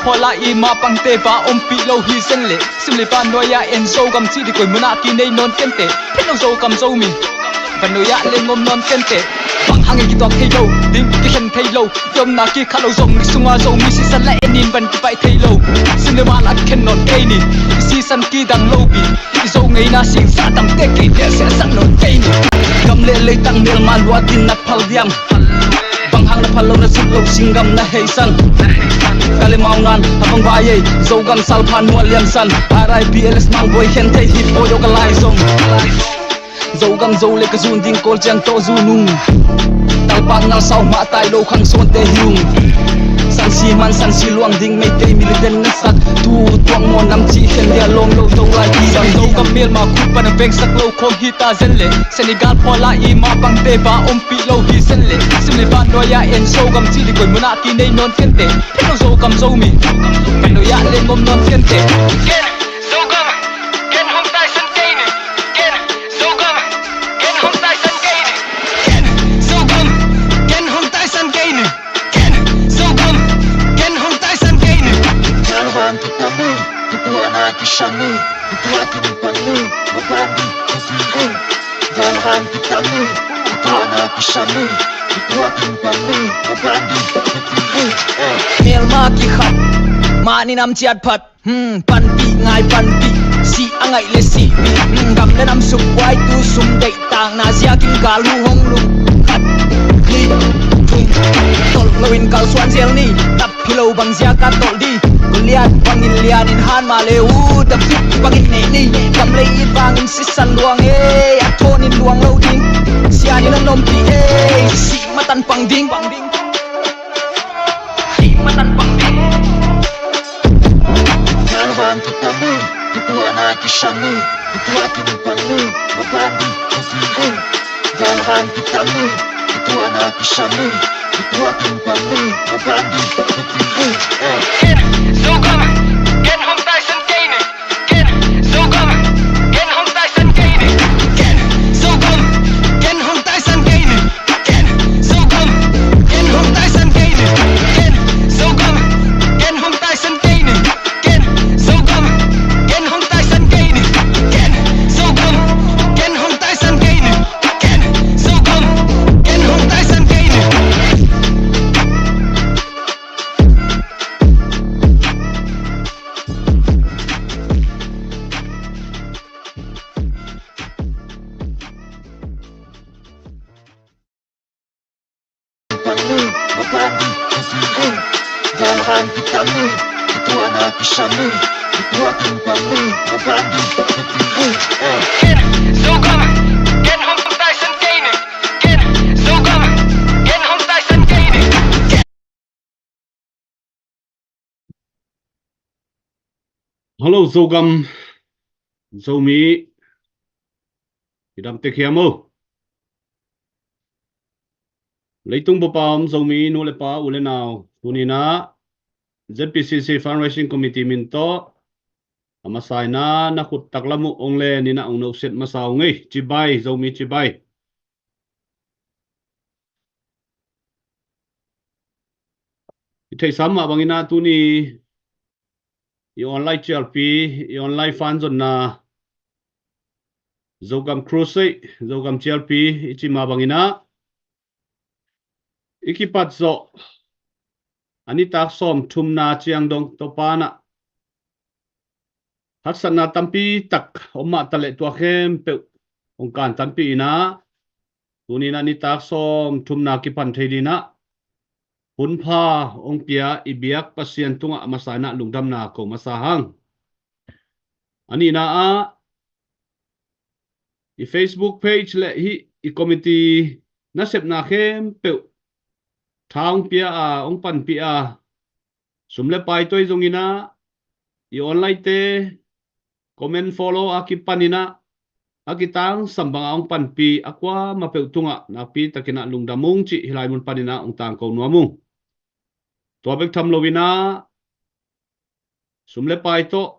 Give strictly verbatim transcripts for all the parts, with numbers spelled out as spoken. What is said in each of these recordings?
Pawla i ma pangte va ompih lo hi zen leh, sim le va nuai-ah en Zogam cih ding koi munah kinei nawn kenteh. Phet lo Zogam Zomi, va nuai-ah leng om nawn kenteh. Bang hang i kituak thei lo ding, kikhen thei lo, i omna kikhat lo zong, i sunga Zomi sisan la en in van kipaih thei lo. Sim le va la khen nawn kei ni, i sisan kidang lo pi. I Zo ngeina sing sa tamte kei, siasak nawn kei ni. Gam le leitang melma lua din na phal diam? Bang hang na phal lo, na zut lo, singgam na heisan. Ka le mau ngan, ha bang vai ei, Zogam salpha nual liamsan. R I P L S Mang Boi khen thei hi, Boi aw ka lai zong. Zogam Zo le ka zun ding, Kawl ciang tawh zun ung. Talpak ngal sau mah tai lo khang suante hi ung. Sansi man sansi luang ding, Meitei militan na sak. Tu tuang maw nam ci khen dia lawm lo to lai ti dang. Zogam melma khut pan a vengsak lo khawm hi ta zen leh, Senegal pawla i ma pangte va ompih lo hi zen leh, sim le va nuai-ah en Zogam cih ding koi munah kinei nawn kenteh. Phet lo Zogam Zomi, va nuai-ah leng om nawn kenteh. Ken Zogam, ken hong taisan kei ni. Ken Zogam, ken hong taisan kei ni. Ken Zogam, ken hong taisan kei ni. Ken Zogam, ken hong taisan kei ni. Galvan tu kami, tu tu ana kisani, tu tu akin pani, mabandi, tu tu. Galvan tu kami, tu tu ana kisani, tu tu akin pani, mabandi, tu tu. Melma kikhat, mah ni nam ciat phat. Hmm, panpih ngai panpih, sih a ngaih le sihpih. Hmm, gam le nam sukbuai tu sum deih takna ziakin gal uh hong lum khat. Nih, thum, tolh loin kalsuan zel ni. Tap hi lo bang ziak a tolh di. Goliat bangin lianin han mah le uh, dap bangin neih ni. Gam le it vangin sisan luang ei, a thawnin luang lo ding. Sianin a nompih ei, sih matan pang ding. Sih matan pang ding. Galvan tu kami, tu tu ana kisani, tu tu akin pani, mabandi, tu tu. Galvan tu kami, tu tu ana kisani, tu tu akin pani, mabandi, tu tu. Ken Zogam, ken hong taisan kei ni. Ken Zogam, ken hong taisan kei ni. Ken Zogam, ken hong taisan kei ni. Ken Zogam, ken hong taisan kei ni. Ken Zogam, ken hong taisan kei ni. Ken Zogam, ken hong taisan kei ni. Ken Zogam, ken hong taisan kei ni. Ken Zogam, ken hong taisan kei ni. Ken Zogam, ken hong taisan kei ni. Ken Zogam, ken hong taisan kei ni. Hello, Zogam, Zomi, i dam tek hiam o? Leitung bup a om Zomi nu le pa, u le nau, tuni-in ah Z P C C Fundraising Committee min tawh a masa-in ah na khut taklam uh ong len in ah ong nohsiat masa ung ei. Cibai, Zomi cibai. I theihsa mah bangin ah tuni i online cialpi, i online fan zonna, Zogam Crusade, Zogam cialpi i cih mah bangin ah i kipat zawh a nitak sawmthumna ciang dong Topa in ah haksatna tampi tak om mah taleh tua khempeuh hong kantanpih in ah, tuni-in ah nitak sawmthumna kipan thei dingin ah hunpha hong pia i biak Pasian tungah a masa-in ah lungdamna ko masa hang. A nihna ah i Facebook page le hih i committee nasepna khempeuh tha hong pia a, hong panpih a, sum le pai tawh zongin ah i online-te comment follow a kipanin ah a kitangsam bangah hong panpih a kuamah peuh tungah nakpi takin ah lungdam ung cih hih lai mun panin ah hong tangko nuam ung. Tua bek tham loin ah sum le pai tawh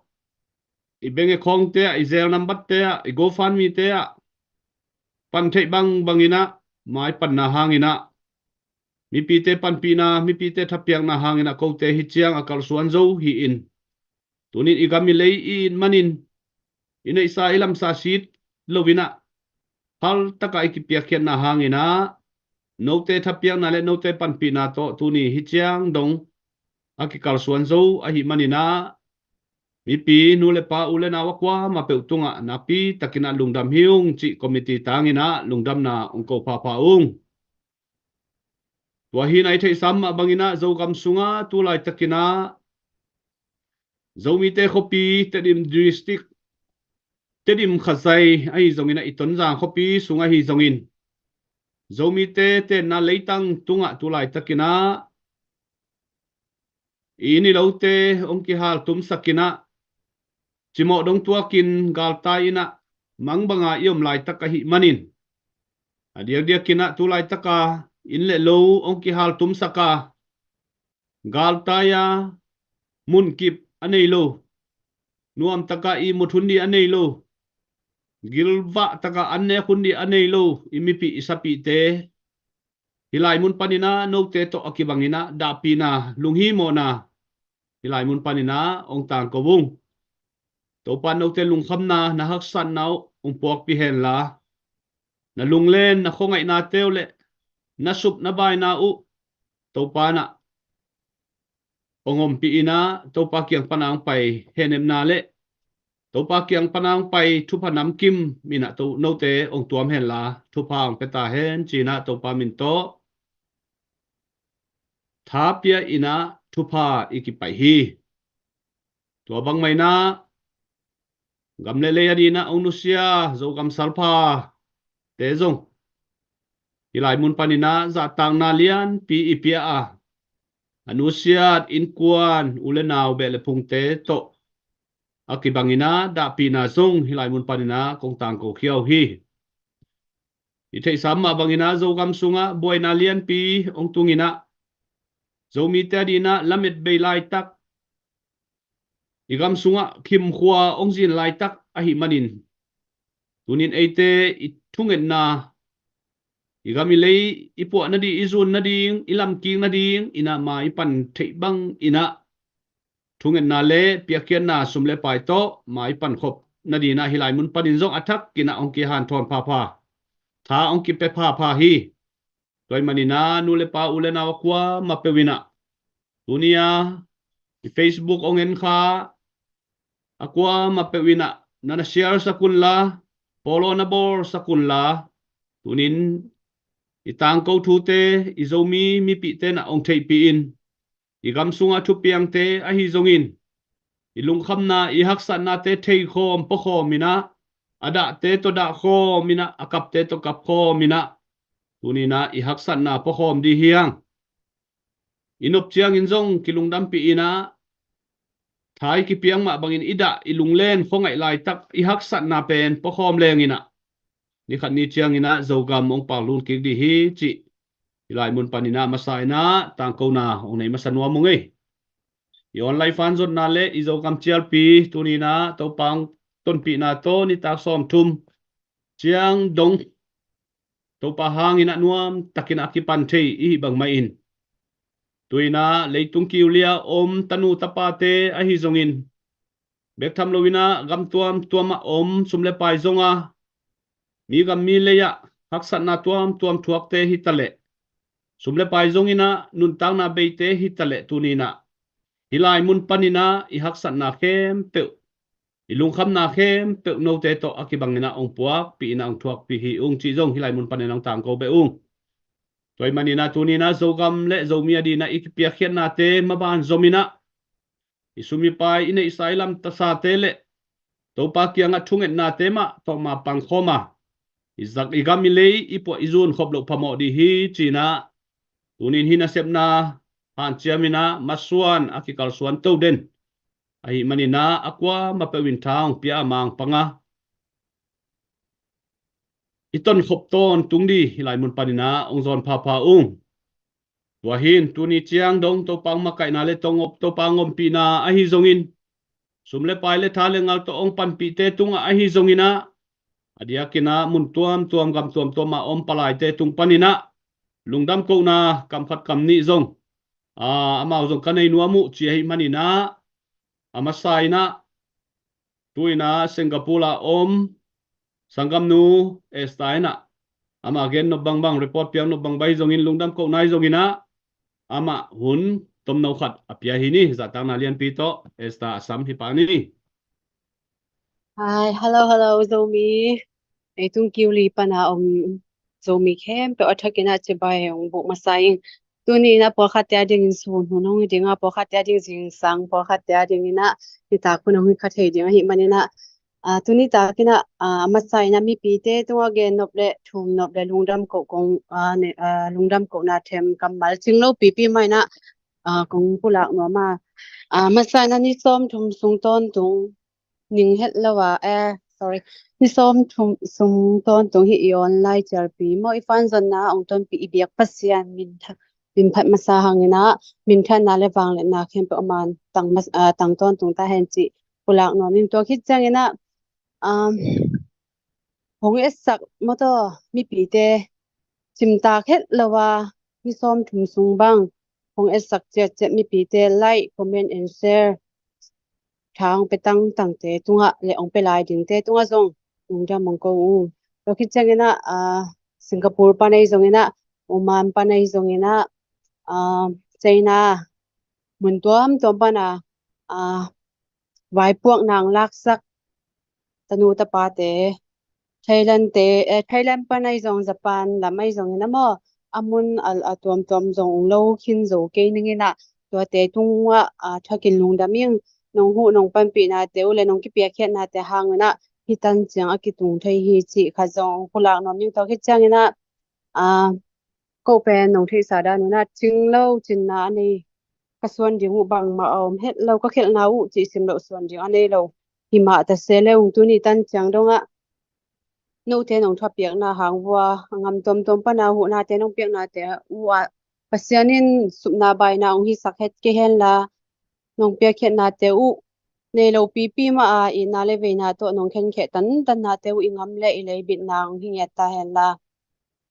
i bank account-te ah, i Zelle number-te ah, i GoFundMe-te ah pan theih bangbangin ah mai panna hangin ah mipite panpihna, mipite thapiakna hangin ah kote hi ciang a kalsuan zo hi-in, tunin i gam i lei i it manin i neihsa i lamsa sit loin ah, haltaka i kipiakkhiatna hangin ah, note thapiakna le note panpihna tawh tuni hi ciang dong a kikalsuan zo ahi manin ah, mipi nu le pa, u le nau a kuamah peuh tungah nakpi takin ah lungdam hi ung cih committee tangin ah lungdamna ong ko phapha ung. Tua hi-in ah i theihsa mah bangin ah Zogam sungah tu laitakin ah Zomite khuapi, Tedim District, Tedim Khazai ahi zongin ah, i Tonzang khuapi sung ahi zongin, Zomite tenna leitang tungah tu laitakin ah i inn i lote ong kihal tumsakin ah, cimawh dong tuakin galtai-in ah mangbanga i om laitak ahi manin, a diakdiakin ah tu laitaka inn le lo ong kihal tumsaka, galtai-a munkip a nei lo, nuamtaka ihmut hun ding a nei lo, gilvah taka annek hun ding a nei lo i mipih i sapihte, hih lai mun panin ah note tawh a kibangin ah dahpihna, lunghimawhna hih lai mun panin ah ong tangko ung. Topa in note lungkhamna, na haksatna uh ong puakpih henla, na lunglen, na khuangaihnate uh le na sup na baina uh Topa in ah ong ompih in ah, Topa kiang pan a ong pai henemna le Topa kiang pan a ong pai thupha namkim in ah, to note ong tuam henla, thupha ong pia ta hen ci-in ah Topa min tawh tha pia-in ah thupha i kipai hi. Tua bang mah in ah, gam le lei a dingin ah ong nusia Zogam salphate zong hih lai mun panin ah zahtakna lianpi i pia a, a nusiat innkuan, u le nau, beh le phungte tawh a kibangin ah dahpihna zong hih lai mun panin ah kong tangko khia uh hi. I theihsa mah bangin ah Zogam sungah buaina lianpi ong tungin ah, Zomite a dingin ah lamet bei laitak, i gam sungah khimkhua ong zin laitak ahi manin, tunin eite i thungetna, i gam i lei i puah nading, i zun nading, i lamkik nadingin ah mai pan theih bangin ah thungetna le piakkhiatna, sum le pai tawh mai pan khop nadingin ah hih lai mun panin zong a thakin ah ong kihanthawn phapha, tha ong kipia phapha hi. Tua ahih manin ah nu le pa, u le nau a kuamah peuh in ah, tuni-a i Facebook ong en kha a kuamah peuh in ah na na share sak unla, follow na bawl sak unla, tunin i tangko thute i Zomi mipihte in ah ong theihpih in, i gam sunga thupiangte ahi zongin, i lungkhamna, i haksatnate theikhawm puakhawm in ah, a dahte tawh dahkhawm in ah, a kapte tawh kapkhawm in ah, tuni-in ah i haksatna puakhawm ding hi hang. I nop ciangin zong kilungdampih in ah, tha i kipiak mah bangin i dah, i lunglen, khuangaih laitak i haksatna pen puakhawm leng in ah, ni khat ni ciangin ah Zogam ong paklun kik ding hi cih hih lai mun panin ah masa in ah tangkona ong nei masa nuam ung ei. I online fan zonna le i Zogam cialpi tuni-in ah Topa ong tonpihna tawh nitak sawmthum ciang dong Topa hangin ah nuamtakin a kipan thei i hih bang mah in, tu-in ah leitung kiulia om tanu tapate ahi zongin, bek tham loin ah gam tuamtuam ah om sum le pai zonga, mi gam mi lei-ah haksatna tuamtuam thuakte hitaleh, sum le pai zongin ah nuntakna beite hitaleh, tuni-in ah hih lai mun panin ah i haksatna khempeuh, i lungkhamna khempeuh note tawh a kibangin ah ong puakpih in ah ong thuakpih hi ung cih zong hih lai mun panin ah ong tangko beh ung. Tua ahih manin ah tuni-in ah Zogam le Zomi a dingin ah i kipiakkhiatnate maban zom in ah, i sum i pai, i neihsa i lamsate le Topa kiangah thungetnate mah tawh mapang khawm a, i zak i gam i lei i puah i zun khop loh phamawh ding hi ci-in ah, tuni-in hih nasepna hanciam in ah masuan a kikalsuan to den ahih manin ah a kuamah peuh in tha ong pia a, mangpang a, i tonkhop tawntung ding hih lai mun panin ah ong zawn phapha ung. Tua hi-in tuni ciang dong Topa ong makaihna le tong op, Topa ong ompihna ahi zongin, sum le pai le tha le ngal tawh ong panpihte tungah ahi zongin ah, a diakin ah mun tuamtuam gam tuamtuam ah om palaite tung panin ah, lungdam kohna kam khat kam nih zong, aa, amau zong ka nei nuam uh ci ahih manin ah, a masa in ah, tu in ah Singapore ah om sanggamnu Esther in ah, amah gen nop bangbang, report piak nop bangbang hi zongin, lungdam kohna hi zongin ah, amah hun tomno khat a pia hi ni. Zahtakna lianpi tawh Esther a sam hi pah ni. Hi, hello, hello, Zomi. Ei tung kiu li pan a om Zomi khempeuh a thakin ah cibai hong buk masa ing. Tuni in ah pawlkhatte a dingin sun hun hong hi ding a, pawlkhatte a ding zingsang, pawlkhatte a dingin ah nitak hun hong hi kha thei ding ahih manin ah, aa, tuni takin ah, aa, a masa in ah mipite tungah gen nop le thum nop le lungdam koh kong, aa, ne, aa, lungdam kohna them kammal cing lo pipi mah in ah, aa, kong pulak nuam a. Aa, a masa in ah ni sawm thum sung tawntung ning het lo a, eh, sorry, ni sawm thum sung tawntung hi i online cialpi maw, i fan zonna ong tonpih i biak Pasian min tha, min phat masa hangin ah, minthanna le vangliatna khempeuh a man tang mas-, aa, tang tawntung ta hen cih pulak nuam ing. Tua khit ciangin ah, um, hong etsak maw taw, mipite cimtak het lo a, ni sawm thum sung bang hong etsak ciatciat mipite like, comment and share tha hong pia tangtangte tungah le hong pia lai dingte tungah zong lungdam hong ko uh. Tua khit ciangin ah, aa, Singapore pan ahi zongin ah, Oman pan ahi zongin ah, aa, China mun tuamtuam pan a, aa, vaipuak nang laksak tanu tapate, Thailand te, eh, Thailand pan ahi zong, Japan lam ahi zongin ah maw, a mun a, a tuamtuam zong ong lo khin zo kei ning in ah, tuate tungah, aa, thakin lungdam ing. Nong huh nong panpihnate uh le nong kipiakkhiatnate hangin ah hih tan ciang a kitung thei hi cih khat zong ong pulak nuam ing. Tua khit ciangin ah, aa, ko pen nong theihsa dan un ah cing lo cinna a nei, ka suan ding uh bangmah a om het lo, ka khelhna uh cih sim loh suan ding a nei lo hi mah ta se le ung, tuni tan ciang dongah note nong thuapiakna hang vua a ngam tuamtuam pan a huhnate nong piaknate uh ah Pasian in supna baina ong hisak het kei hen la, nong piakkhiatnate uh nei lo pipi mah a itna le veina tawh nong khenkheh tantannate uh i ngam le i leibitna ong hi ngiat ta hen la,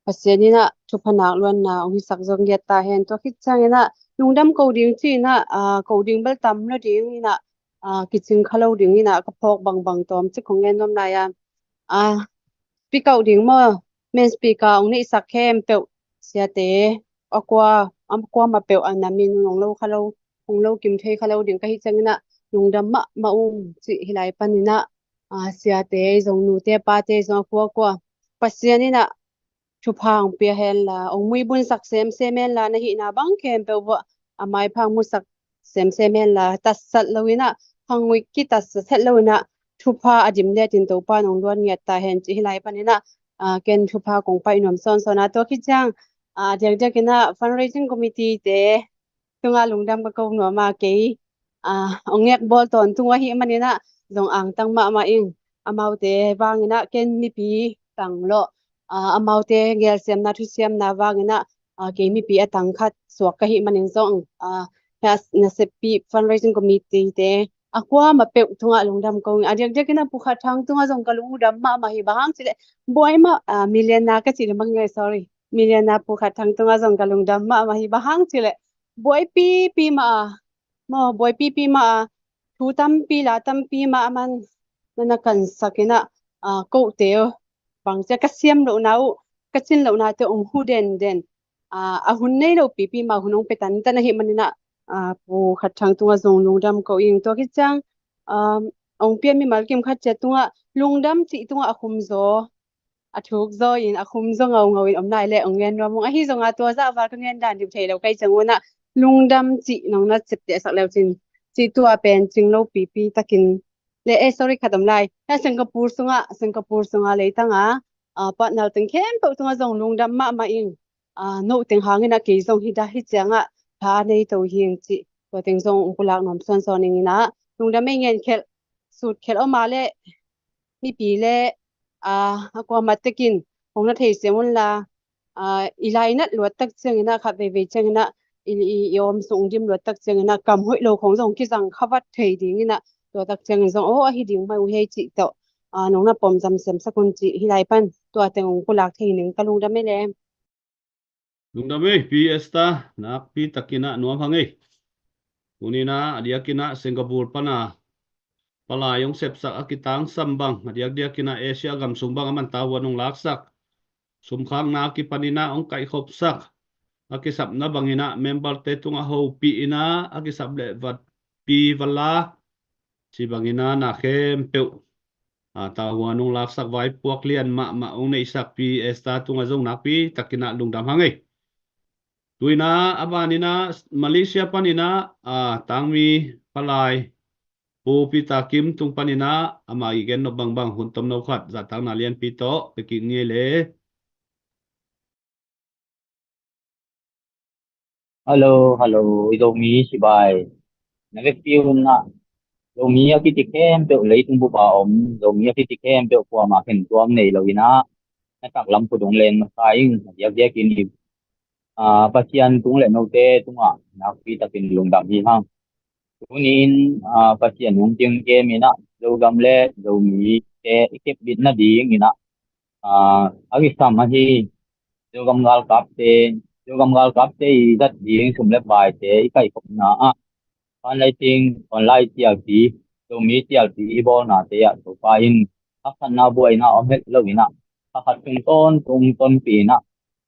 Pasian in ah thupha nak luanna ong hisak zong ngiat ta hen. Tua khit ciangin ah lungdam ko ding ci in ah, aa, ko ding bel tam lo ding in ah, aa, kicing kha lo ding in ah ka phawk bangbang tawm cik kong gen nuam lai a, aa, speak out ding maw, main speaker ong neihsak khempeuh siate, a kua, a kuamah peuh a na min ong lo kha lo, ong lo kim thei kha lo ding ka hih ciangin ah lungdam mahmah ung cih hi lai panin ah, aa, siate zong, nute pate zong, a kuakua Pasian in ah thupha ong pia hen la, ong muibunsak semsem hen la, na hihna bang khempeuh vua a maipha musak semsem hen la, tatsat lo in ah, hangui kitatsat het lo in ah, thupha a dim liatin Topa nong luan ngiat ta hen cih hi lai panin ah, aa, ken thupha kong paih nuam sawnsawn a. Tua khit ciang, aa, diakdiak in ah fundraising committee te tungah lungdam ka ko nuam a, kei, aa, ong ngek bawl tawntung uh ahih manin ah zong angtang mahmah ing. Amaute vangin ah ken mipi tang lawh, aa, amaute gelsiamna thusiamna vangin ah, aa, kei mipi a tang khat suak ka hih manin zong, aa, hia naseppi fundraising committee te a kuamah peuh tungah lungdam ko ing. A diakdiak in ah Pu Khat Thang tungah zong ka lungdam mahmah hi, bang hang cih leh buai mah, aa, millionaire ka cih leh mang ngai, sorry, millionaire Pu Khat Thang tungah zong ka lungdam mahmah hi, bang hang cih leh buai pipi mah a, maw, buai pipi mah a, thu tampi la tampi mah a man na na kansak in ah, aa, kote uh bang cia ka siam lohna uh, ka cin lohnate ong hu denden, aa, a hun nei lo pipi mah hun ong pia tantan ahih manin ah, aa, Pu Khat Thang tungah zong lungdam ko ing. Tua khit ciang, aa, ong pia mimal kim khat ciat tungah lungdam cih tungah a khum zaw, a thuk zaw in, a khum zaw ngaungau in om nai leh ong ngen nuam ung. Ahi zongah tua zah val ka ngen dan dim thei lo ka hih ciang un ah, lungdam cih nong na ciaptehsak leu cin, cih tua pen cing lo pipi takin le, eh, sorry, khat om lai. Hia Singapore sungah, Singapore sungah leitang a, aa, partner teng khempeuh tungah zong lungdam mahmah ing. Aa, no teng hangin ah kei zong hi dah, hi ciangah tha nei to hi ing cih tua teng zong ong pulak nuam sawnsawn ing in ah, lungdam ei. Ngen khelh, sut khelh om a leh, mipi le, aa, a kuamah tekin hong na thei sem un la, aa, i lainat luat tak ciangin ah, khat veivei ciangin ah, i, i, i om sung dim luat tak ciangin ah, kam hoih lo khong zong kizang khavat thei dingin ah, tua tak ciangin zong, aw, ahi ding mai uh hei cih tawh, aa, nong na pom zam semsak un cih hi lai pan, tua teng ong pulak thei ning. Ka lungdam ei le. Lungdam ei, Pi Esther, nakpi takin ah nuam hang ei. Tuni-in ah a diakin ah Singapore pan a palai hong sepsak a kitangsam bang, a diakdiakin ah Asia gam sung bang a man tavuan hong laksak, sumkhakna a kipanin ah hong kaihkhopsak, a kisapna bangin ah member-te tungah hopih in ah a kisap leh vatpi vala, ci bangin ah na khempeuh a tavuan hong laksak vaipuak lian mahmah hong neihsak Pi Esther tungah zong nakpi takin ah lungdam hang ei. Tu-in ah a banin ah Malaysia panin ah a tangmi palai Pu Peter Kim tung panin ah ama i gen nop bangbang hun tomno khat zahtakna lianpi tawh pia kik ni ei le. Hello, hello, i Zomi sibai. Na vekpi un ah Zomi a kiti khempeuh, leitung bup a om Zomi a kiti khempeuh kuamah khentuam nei lo-in ah na taklam khut hong len masa ing. A diakdiakin i Pasian tung le note tungah nakpi takin lungdam hi hang. Tuni-in Pasian hong teng kemin ah Zogam le Zomite i kepbit nadingin ah a kisam ahi Zogam galkapte, Zogam galkapte i zat ding sum le paite i kaihkhopna ah fundraising online cialpi, Zomi cialpi i bawlnate ah Topa in haksatna buaina om het lo-in ah, kha khat sung tawntung tonpih in ah,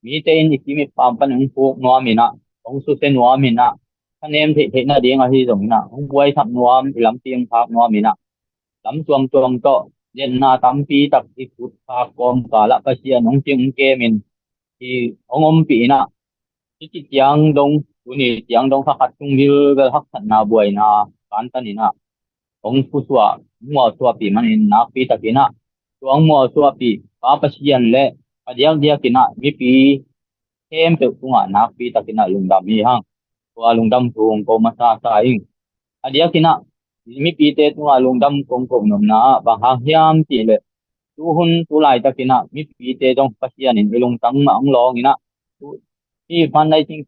mite in i kim i paam pan hong puk nuamin ah, hong susia nuamin ah, thanem theih theih nading ahi zongin ah hong buaisak nuam, i lampi hong phak nuamin ah, lam tuamtuam tawh liatna tampi tak i kut phak kawmkal ah Pasian hong teng kemin i hong ompih in ah, hih ciang dong, tuni ciang dong kha khat sung vilvel haksatna buaina kantan in ah hong pusuah, hong mualsuahpih manin nakpi takin ah tua hong mualsuahpih Pa Pasian le a diakdiakin ah mipi khempeuh tungah nakpi takin ah lungdam hi hang. Tua lungdam thu hong ko masasa ing. A diakin ah mipite tungah lungdam kong ko nopna ah bang hang hiam cih leh, tu hun tu laitakin ah mipite zong Pasian in i lungtang mah hong lawngin ah, hih fundraising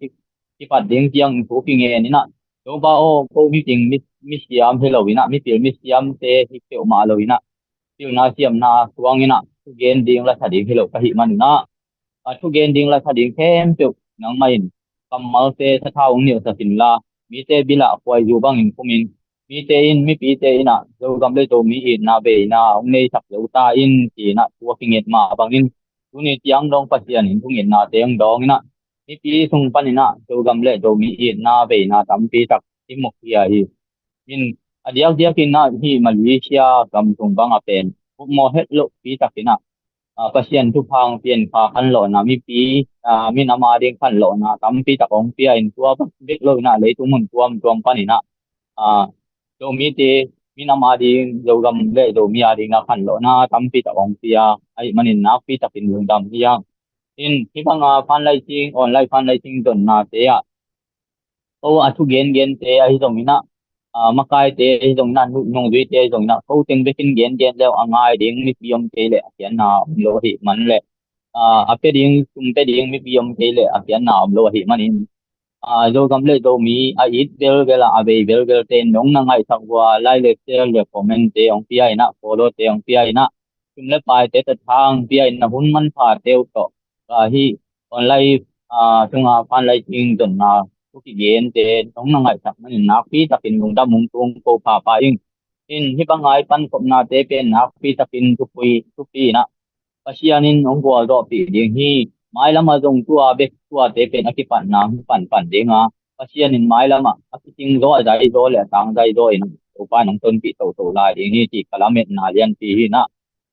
kipat ding ciang thu kingen in ah, Topa aw, ko mipil misiam hi lo-in ah, mipil misiamte hi peuhmah lo-in ah, pilna siamna suangin ah thugen ding lasa ding hi lo ka hih manin ah, a thugen ding lasa ding khempeuh nangmah in kammalte sathau hong nilhsak inla, mite bilah khuaizu bangin khumin, mite in, mipite in ah Zogam le Zomi itna veina hong neisak zo ta in, ci-in ah thu a kinget mah bangin tuni ciang dong Pasian in thungetnate hong dawngin ah mipi sung panin ah Zogam le Zomi itna veina tampi tak i mukhia hi. In a diakdiakin ah hih Malaysia gam sung bang a pen upmawh het lohpi takin ah Pasian thupha hong pia in, kha khanlawhna, mipi minam ading khanlawhna tampi tak hong pia in, tua bek lo-in ah leitung mun tuamtuam panin ah Zomite minam ading, Zogam le Zomi ading ah khanlawhna tampi tak hong pia ahih manin nakpi takin lungdam hi hang. In hih banga fundraising, online fundraising donnate ah ko a thu gengente ahi zongin ah, makaite ahi zongin ah, nungzuite ahi zongin ah, ko teng bekin gengen le uh a ngai ding mipi om kei leh a khiatna om lo ahih man leh, a pia ding, sum pia ding mipi om kei leh a khiatna om lo ahih manin, Zogam le Zomi a it belbel ah, a vei belbelte in nong na ngaihsak uh a, like le share le comment-te hong pia in ah, follow-te hong pia in ah, sum le paite tathang pia in ah, hun manphate uh tawh hih online sunga fundraising donna thu kigente nong na ngaihsak manin nakpi takin lungdam hong tung ko phapha ing. In hih banga i pankhopnate pen nakpi takin thupui, thupi in ah Pasian in hong gualzawhpih ding hi. Mailam ah zong tua bek, tuate pen a kipatna hong panpan ding a, Pasian in mailam ah a kicing zaw, a zai zaw le a tang zai zaw in Topa in hong tonpih toto lai ding hi, cih ka lametna lianpi hi in ah.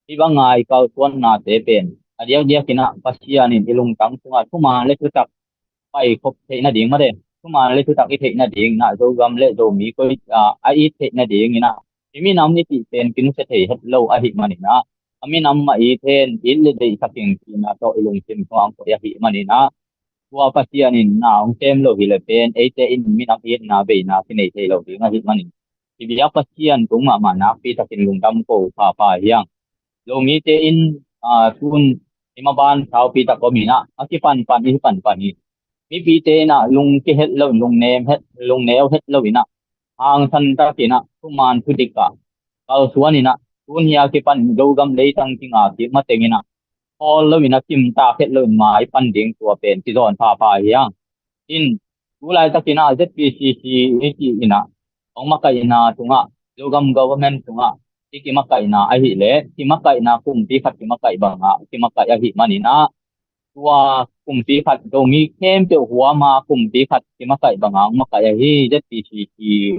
Hih banga i kalsuannate pen a diakdiakin ah Pasian in i lungtang sungah thuman le thutak paikhop theih nading mate, thuman le thutak i theih nadingin ah Zogam le Zomi koi a it theih nadingin ah, i minam i cih pen kinusia thei het lo ahih manin ah, a minam mah it hen, it le deihsak ing cihna tawh i lungsim sungah hong koih ahih manin ah, tua Pasian in na hong sem lo hi leh pen eite in minam itna veina kinei thei lo ding ahih manin, i biak Pasian tung mahmah nakpi takin lungdam ko phapha hi hang. Zomite in tun i maban saupi tak om in ah, a kipanpan i panpan hi. Mipite in ah lung kihet lo, lung nem het, lung neu het lo in ah, hangsan takin ah thuman thudik ah kalsuan in ah, tun hia kipan Zogam leitang kinga kik mateng in ah, khawl lo in a kimtak het lo in mai pan ding tua pen kizawn phapha hi hang. In tu laitakin ah Z P C C i cih in ah hong makaihna tungah Zogam government tungah i kimakaihna ahih leh kimakaihna kumpi khat kimakaih bangah kimakaih ahih manin ah tua kumpi khat Zomi khempeuh huama kumpi khat kimakaih bangah hong makaih ahi Z P C C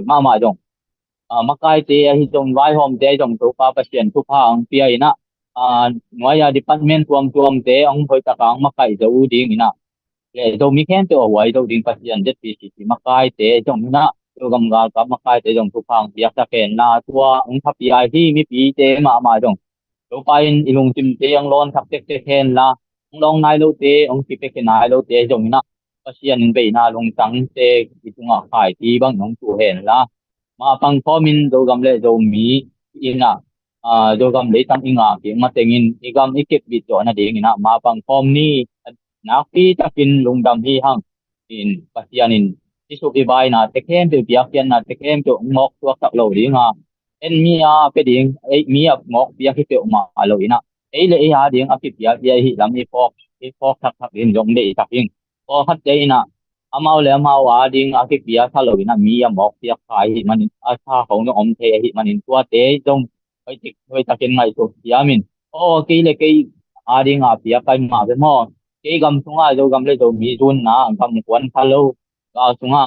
mahmah zong makaite ahi zong vaihawmte ahi zong Topa Pasian thupha hong pia in ah nuai a department tuamtuamte hong hoih taka hong makaih zo ding in ah le Zomi khempeuh a huai zo ding Pasian Z P C C makaite zong in ah Zogam galkap makaite zong thupha hong piaksak hen la tua hong thapiak ahi mipite mahmah zong Topa in i lungsimte hong lawnsak tektek hen la hong lawng nai lote hong kipia nai lote zong in ah Pasian in veina lungtangte i tungah khaiti bang hong tu hen la mapang khawmin Zogam le Zomi in ah Zogam leitang i ngak ding matengin i gam i kepbit zawh nadingin ah mapang khawm ni. Nakpi takin lungdam hi hang. In Pasian in i suk i baina te khempeuh biakpiakna te khempeuh mawk tuaksak lo ding a en mi a pia ding ei mi a mawk piak hi peuhmah lo in ah ei le ei a ding a kipia pia hi lam i phawk i phawk thakthak in zong deihsak in pawlkhatte in ah amau le amau a ding a kipia sa lo in ah mi a mawk piak kha ahi manin a sa khong zong om thei ahi manin tuate zong hoih takin ngaihsut siamin aw kei le kei a ding a piak kai mah ve maw? Kei gam sungah Zogam le Zomi zunna gam kuan kha lo gal sungah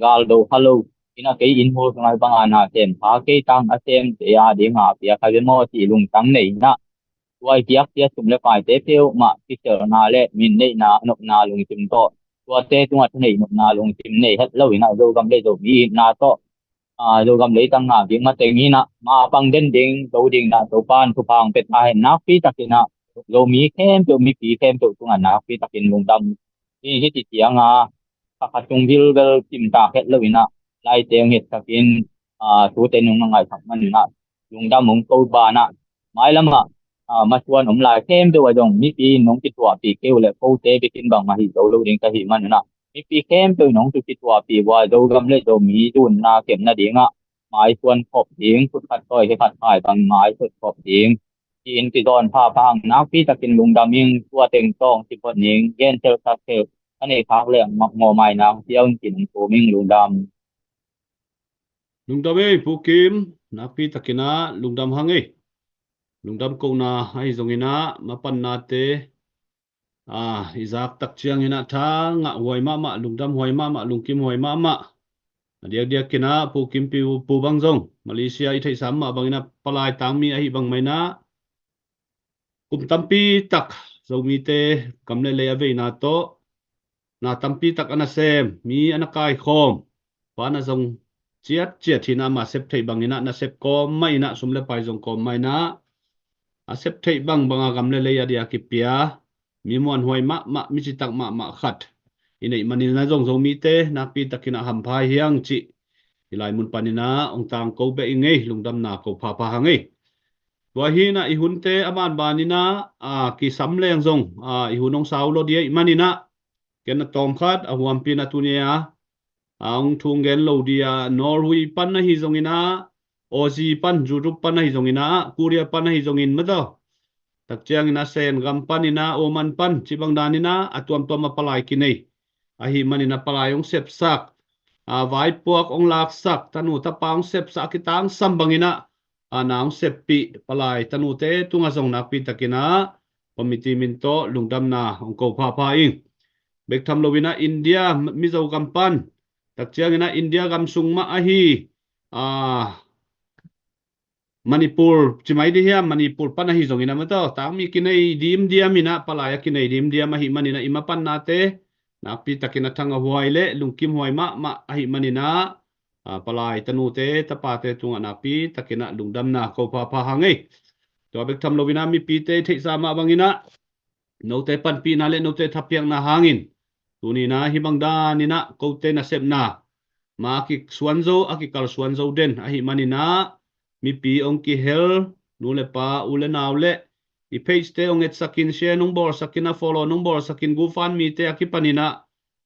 gal do kha lo in ah kei inn hul sungah banga na sem kha kei tang a semte a ding a piak kai ve maw? Cih lungtang nei in ah tua i piakpiak sum le paite peuhmah kiselna le min neihna nopna lungsim tawh tuate tungah thaneih nopna lungsim nei het lo in ah Zogam le Zomi itna tawh Zogam leitang ngak ding matengin ah mapang den ding zo ding in ah Topa in thupha hong pia ta hen. Nakpi takin ah Zomi khempeuh mipi khempeuh tungah nakpi takin lungdam hi. Hiti cianga kha khat tung vilvel kimtak het lo in ah laite hong hetsakin tute nung a ngaihsak manin ah lungdam hong ko banah mailamah masuan om lai khempeuh a zong mipi in hong kituahpih kei uh le kote bikin bangmah hi zo lo ding ka hih manin ah mipi khempeuh in hong kituahpih uh a Zogam le Zomi zunna kep nadingah maisuan khop ding, khutkhat tawi kikhat hai bang maisuan khop ding ci-in kizawn phapha hang. Nakpi takin lungdam ing. Tua teng tawng ci phot ning. Gen thel sak thel a neih khak le mawhmaina hong pia un ci-in hong thum ing. Lungdam. Lungdam ei Pu Kim, nakpi takin ah lungdam hang ei. Lungdam kohna ahi zongin ah mapannate i zak tak ciangin ah tha ngah huai mahmah, lungdam huai mahmah, lungkim huai mahmah. A diakdiakin ah Pu Kim Pu bang zong Malaysia i theihsa mah bangin ah palai tangmi ahi bang mah in ah kum tampi tak Zomite gam le lei a veina tawh na tampi tak a na sem, mi a na kaikhawm, pa na zong ciatciat hi in ah mah sep theih bangin ah na sep kawm mah in ah sum le pai zong kawm mah in ah a sep theih bangbang a gam le lei a dia kipia mi muanhuai mahmah, mi citak mahmah khat i neih manin ah zong Zomite nakpi takin ah hampha hi hang cih i lai mun panin ah hong tangko beh i ngei. Lungdamna ko phapha hang ei. Tua hi in ah i hunte a banbanin ah a kisam leng zong i hun hong sau lo dia i manin ah ken a tawmkhat a huampi in ah tuni a a hong thung gen lo dia Norway pan ahi zongin ah Aussie pan, Europe pan ahi zongin ah Korea pan ahi zongin mataw tak ciangin ah Sen gam panin ah Oman pan cibang danin ah a tuamtuam a palai kinei ahi manin ah palai hong sepsak, a vaipuak hong laksak, tanu tapa hong sepsak a kitangsam bangin ah a na hong seppih palai tanute tungah zong nakpi takin ah committee min tawh lungdamna hong ko phapha ing. Bek tham loin ah India Mizo gam pan tak ciangin ah India gam sung mah ahi a Manipur cimai di hiam, Manipur pan ahi zongin ah mataw tangmi kinei dimdiam in ah palai a kinei dimdiam ahi manin ah i mapannate nakpi takin a thang a huai le lungkim huai mahmah ahi manin ah palai tanute tapate tungah nakpi takin ah lungdamna ko phapha hang ei. Tua bek tham loin ah mipite theihsa mah bangin ah note panpihna le note thapiakna hangin tuni in ah hih bang danin ah kote nasepna ma a kisuan zo, a kikalsuan zo den ahi manin ah mipi hong kihel, nu le pa, u le nau le i page te hong etsakin, share nong bawlsakin, a follow nong bawlsakin, GoFundMe te a kipanin ah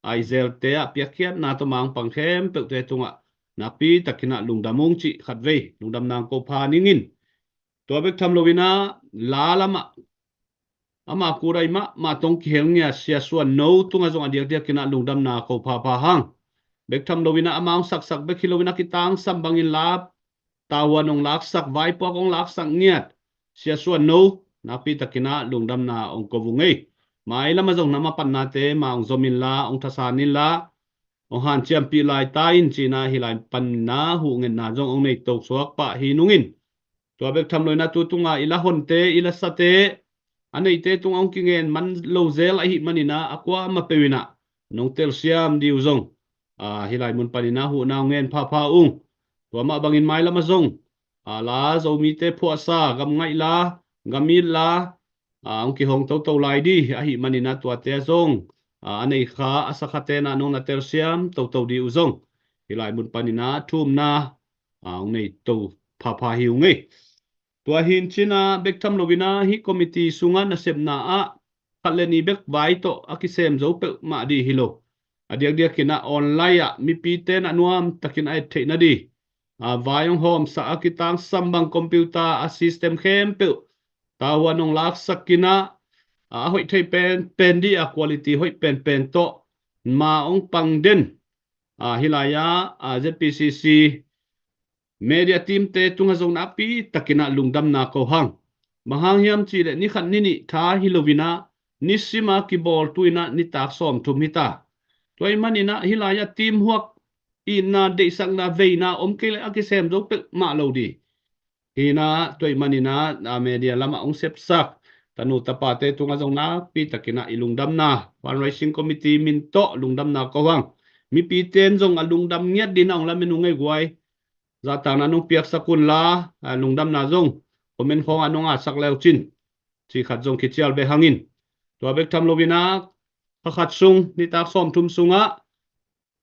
a i zelte ah piakkhiatna tawh mangpang khempeuhte tungah nakpi takin ah lungdam ung cih khatvei lungdamna hong ko pha ning in. Tua bek tham loin ah la lamah ama kul ahi mahmah tawh hong kihel ngiat Sia Suan No tungah zong a diakdiakin ah lungdamna ko phapha hang. Bek tham loin ah amah hong saksak bek hi loin ah kitangsam bangin la, tavuan hong laksak, vaipuak hong laksak ngiat Sia Suan No nakpi takin ah lungdamna hong ko vung ei. Mailam ah zong na mapannate mah hong zom inla, hong thasan inla, hong hanciampih lai ta in ci-in ah hih lai panin ah huhngetna zong hong nei to suak pah hi nungin, tua bek tham loin ah tu tungah i la honte, i la sate, a neite tungah hong kingen man lo zel ahih manin ah a kuamah peuh in ah nong telsiam ding uh zong, aa, hih lai mun panin ah huhna hong ngen phapha ung. Tua mah bangin mailam ah zong, aa, la Zomite phuahsa, gam ngaih la, gam it la, aa, hong kihong toto lai ding ahih manin ah tuate ah zong, aa, a nei kha, a sa khate in ah nong na telsiam toto ding uh zong hih lai mun panin ah thumna, aa, hong nei to phapha hi ung ei. Tua hi in ci-in ah bek tham loin ah hih committee sungah nasepna ah khat le nih bek vai tawh a kisem zo peuhmah ding hi lo. A diakdiakin ah online ah mipite in ah nuam takin a et theih nading, aa, vai hong hawmsak, a kitangsam bang, computer a system khempeuh tavuan hong laksak in ah, aa, a hoih thei penpen ding, a quality hoih penpen tawh ma hong pang den, aa, hih lai ah, aa, Z P C C media teamte tungah zong nakpi takin ah lungdamna ko hang. Bang hang hiam cih leh ni khat ni nih tha hi loin ah nisim a kibawl tu-in ah nitak sawmthum hi ta. Tua ahih manin ah hih lai ah teamwork, itna, deihsakna, veina om kei leh a kisem zo peuhmah lo ding hi in ah, tua ahih manin ah, aa, media lamah hong sepsak tanu tapate tungah zong nakpi takin ah i lungdamna, fundraising committee min tawh lungdamna ko hang. Mipite in zong a lungdam ngiat dingin ah hong lamen ung ei guai. Zahtakna nong piaksak unla, aa, lungdamna zong comment khawngah nong atsak le uh cin, cih khat zong kicial bek hangin. Tua bek tham loin ah kha khat sung, nitak sawmthum sungah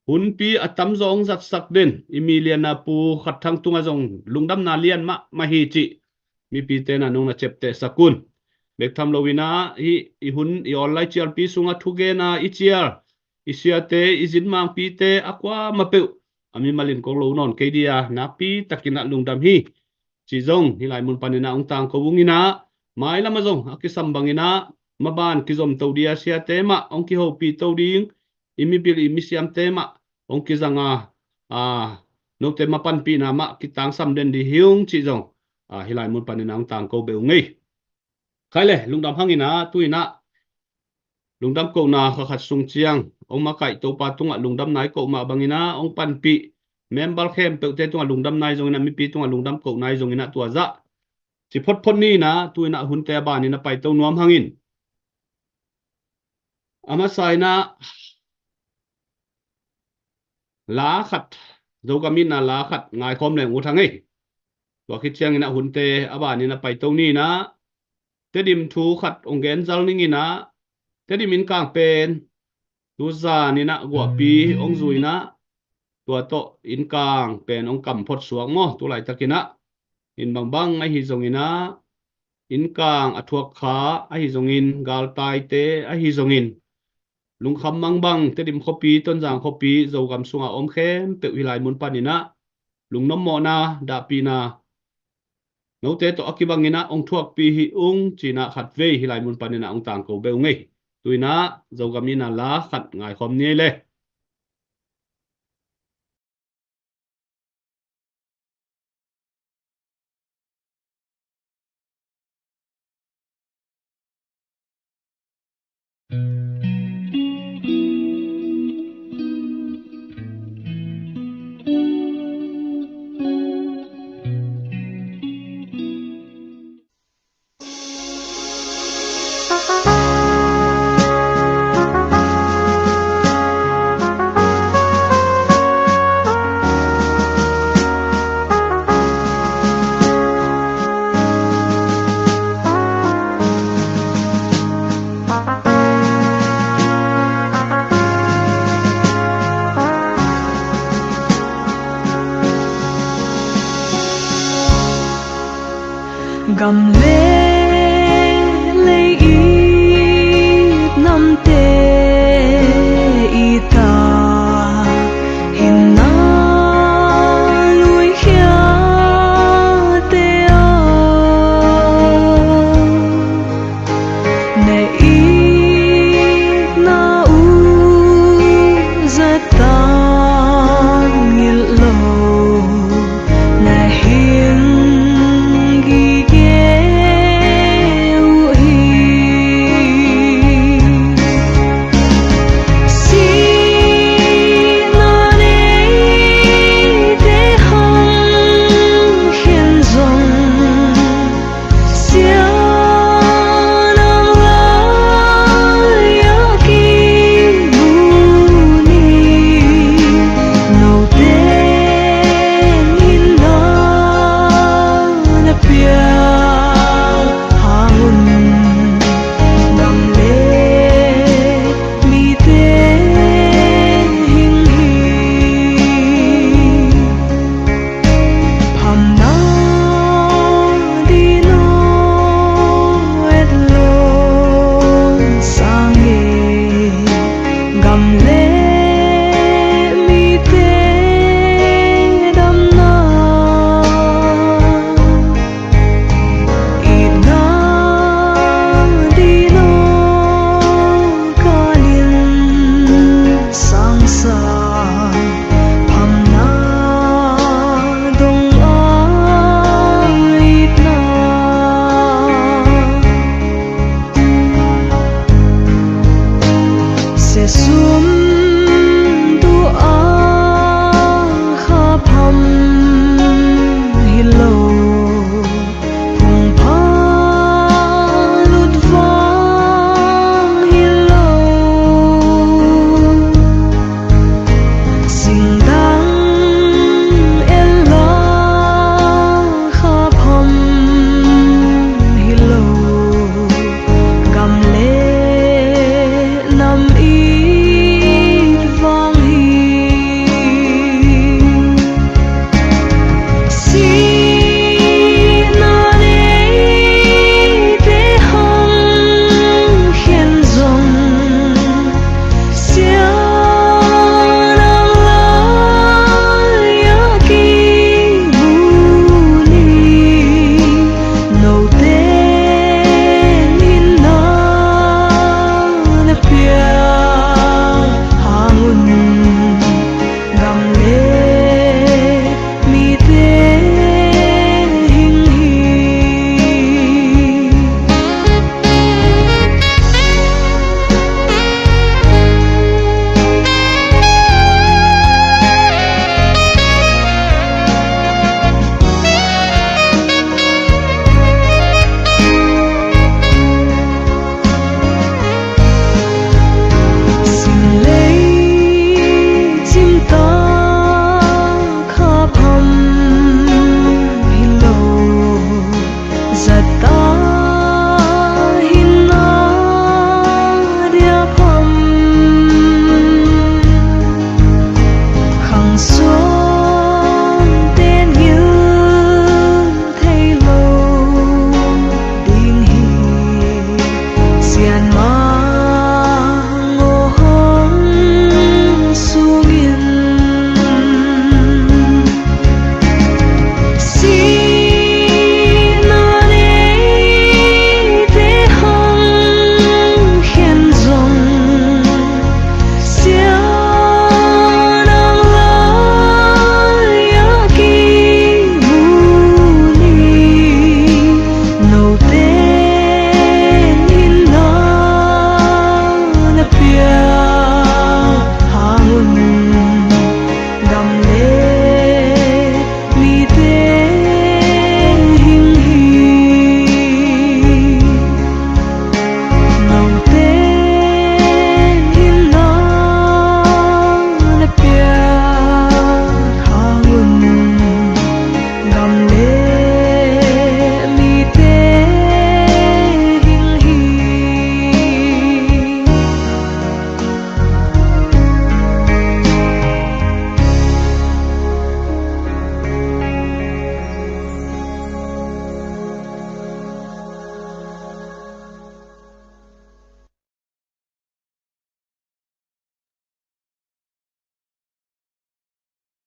hunpi a tamzaw hong zatsak den i milianna Pu Khat Thang tungah zong lungdamna lian mahmah hi cih mipite in ah nong na ciaptehsak un. Bek tham loin ah hih i hun, i online cialpi sungah thugenna i cial i siate, i zin mangpite a kuamah peuh a mimal in kong lo nawn kei ding a, nakpi takin ah lungdam hi cih zong hih lai mun panin ah hong tangko ung in ah, mailam ah zong a kisam bangin ah maban kizom to ding a, siate mah hong kihopih to ding, i mibil, i misiamte mah hong kizang a, aa, note mapanpihna mah kitangsam den ding hi ung cih zong, aa, hih lai mun panin ah hong tangko beh ung ei. Khai le, lungdam hangin ah, tu-in ah lungdam kohna kha khat sung ciang hong makaih Topa tungah lungdamna i koh mah bangin ah hong panpih member khempeuhte tungah lungdamna i zongin ah, mipi tungah lungdam kohna i zongin ah, tua zah ci photphot ni in ah, tu-in ah hunte a banin a paito nuam hangin, a masa in ah la khat, Zogam itna la khat ngaikhawm leng ut hang ei. Tua khit ciangin ah hunte a banin a paito ni in ah, Tedim thu khat hong gen zal ning in ah, Tedim innkang pen tu zan in ah guahpi hong zui in ah, tua tawh innkang pen hong kam phot suak maw, tu laitakin ah. Inn bangbang ahi zongin ah, innkang a thuak kha ahi zongin, galtaite ahi zongin, lungkham mangbang Tedim khuapi, Tonzang khuapi, Zogam sungah om khempeuh hih lai mun panin ah lungnommawhna, dahpihna note tawh a kibangin ah hong thuakpih hi ung ci-in ah khatvei hih lai mun panin ah hong tangko beh ung ei. Tu-in ah Zogam itna la khat ngaikhawm ni ei le.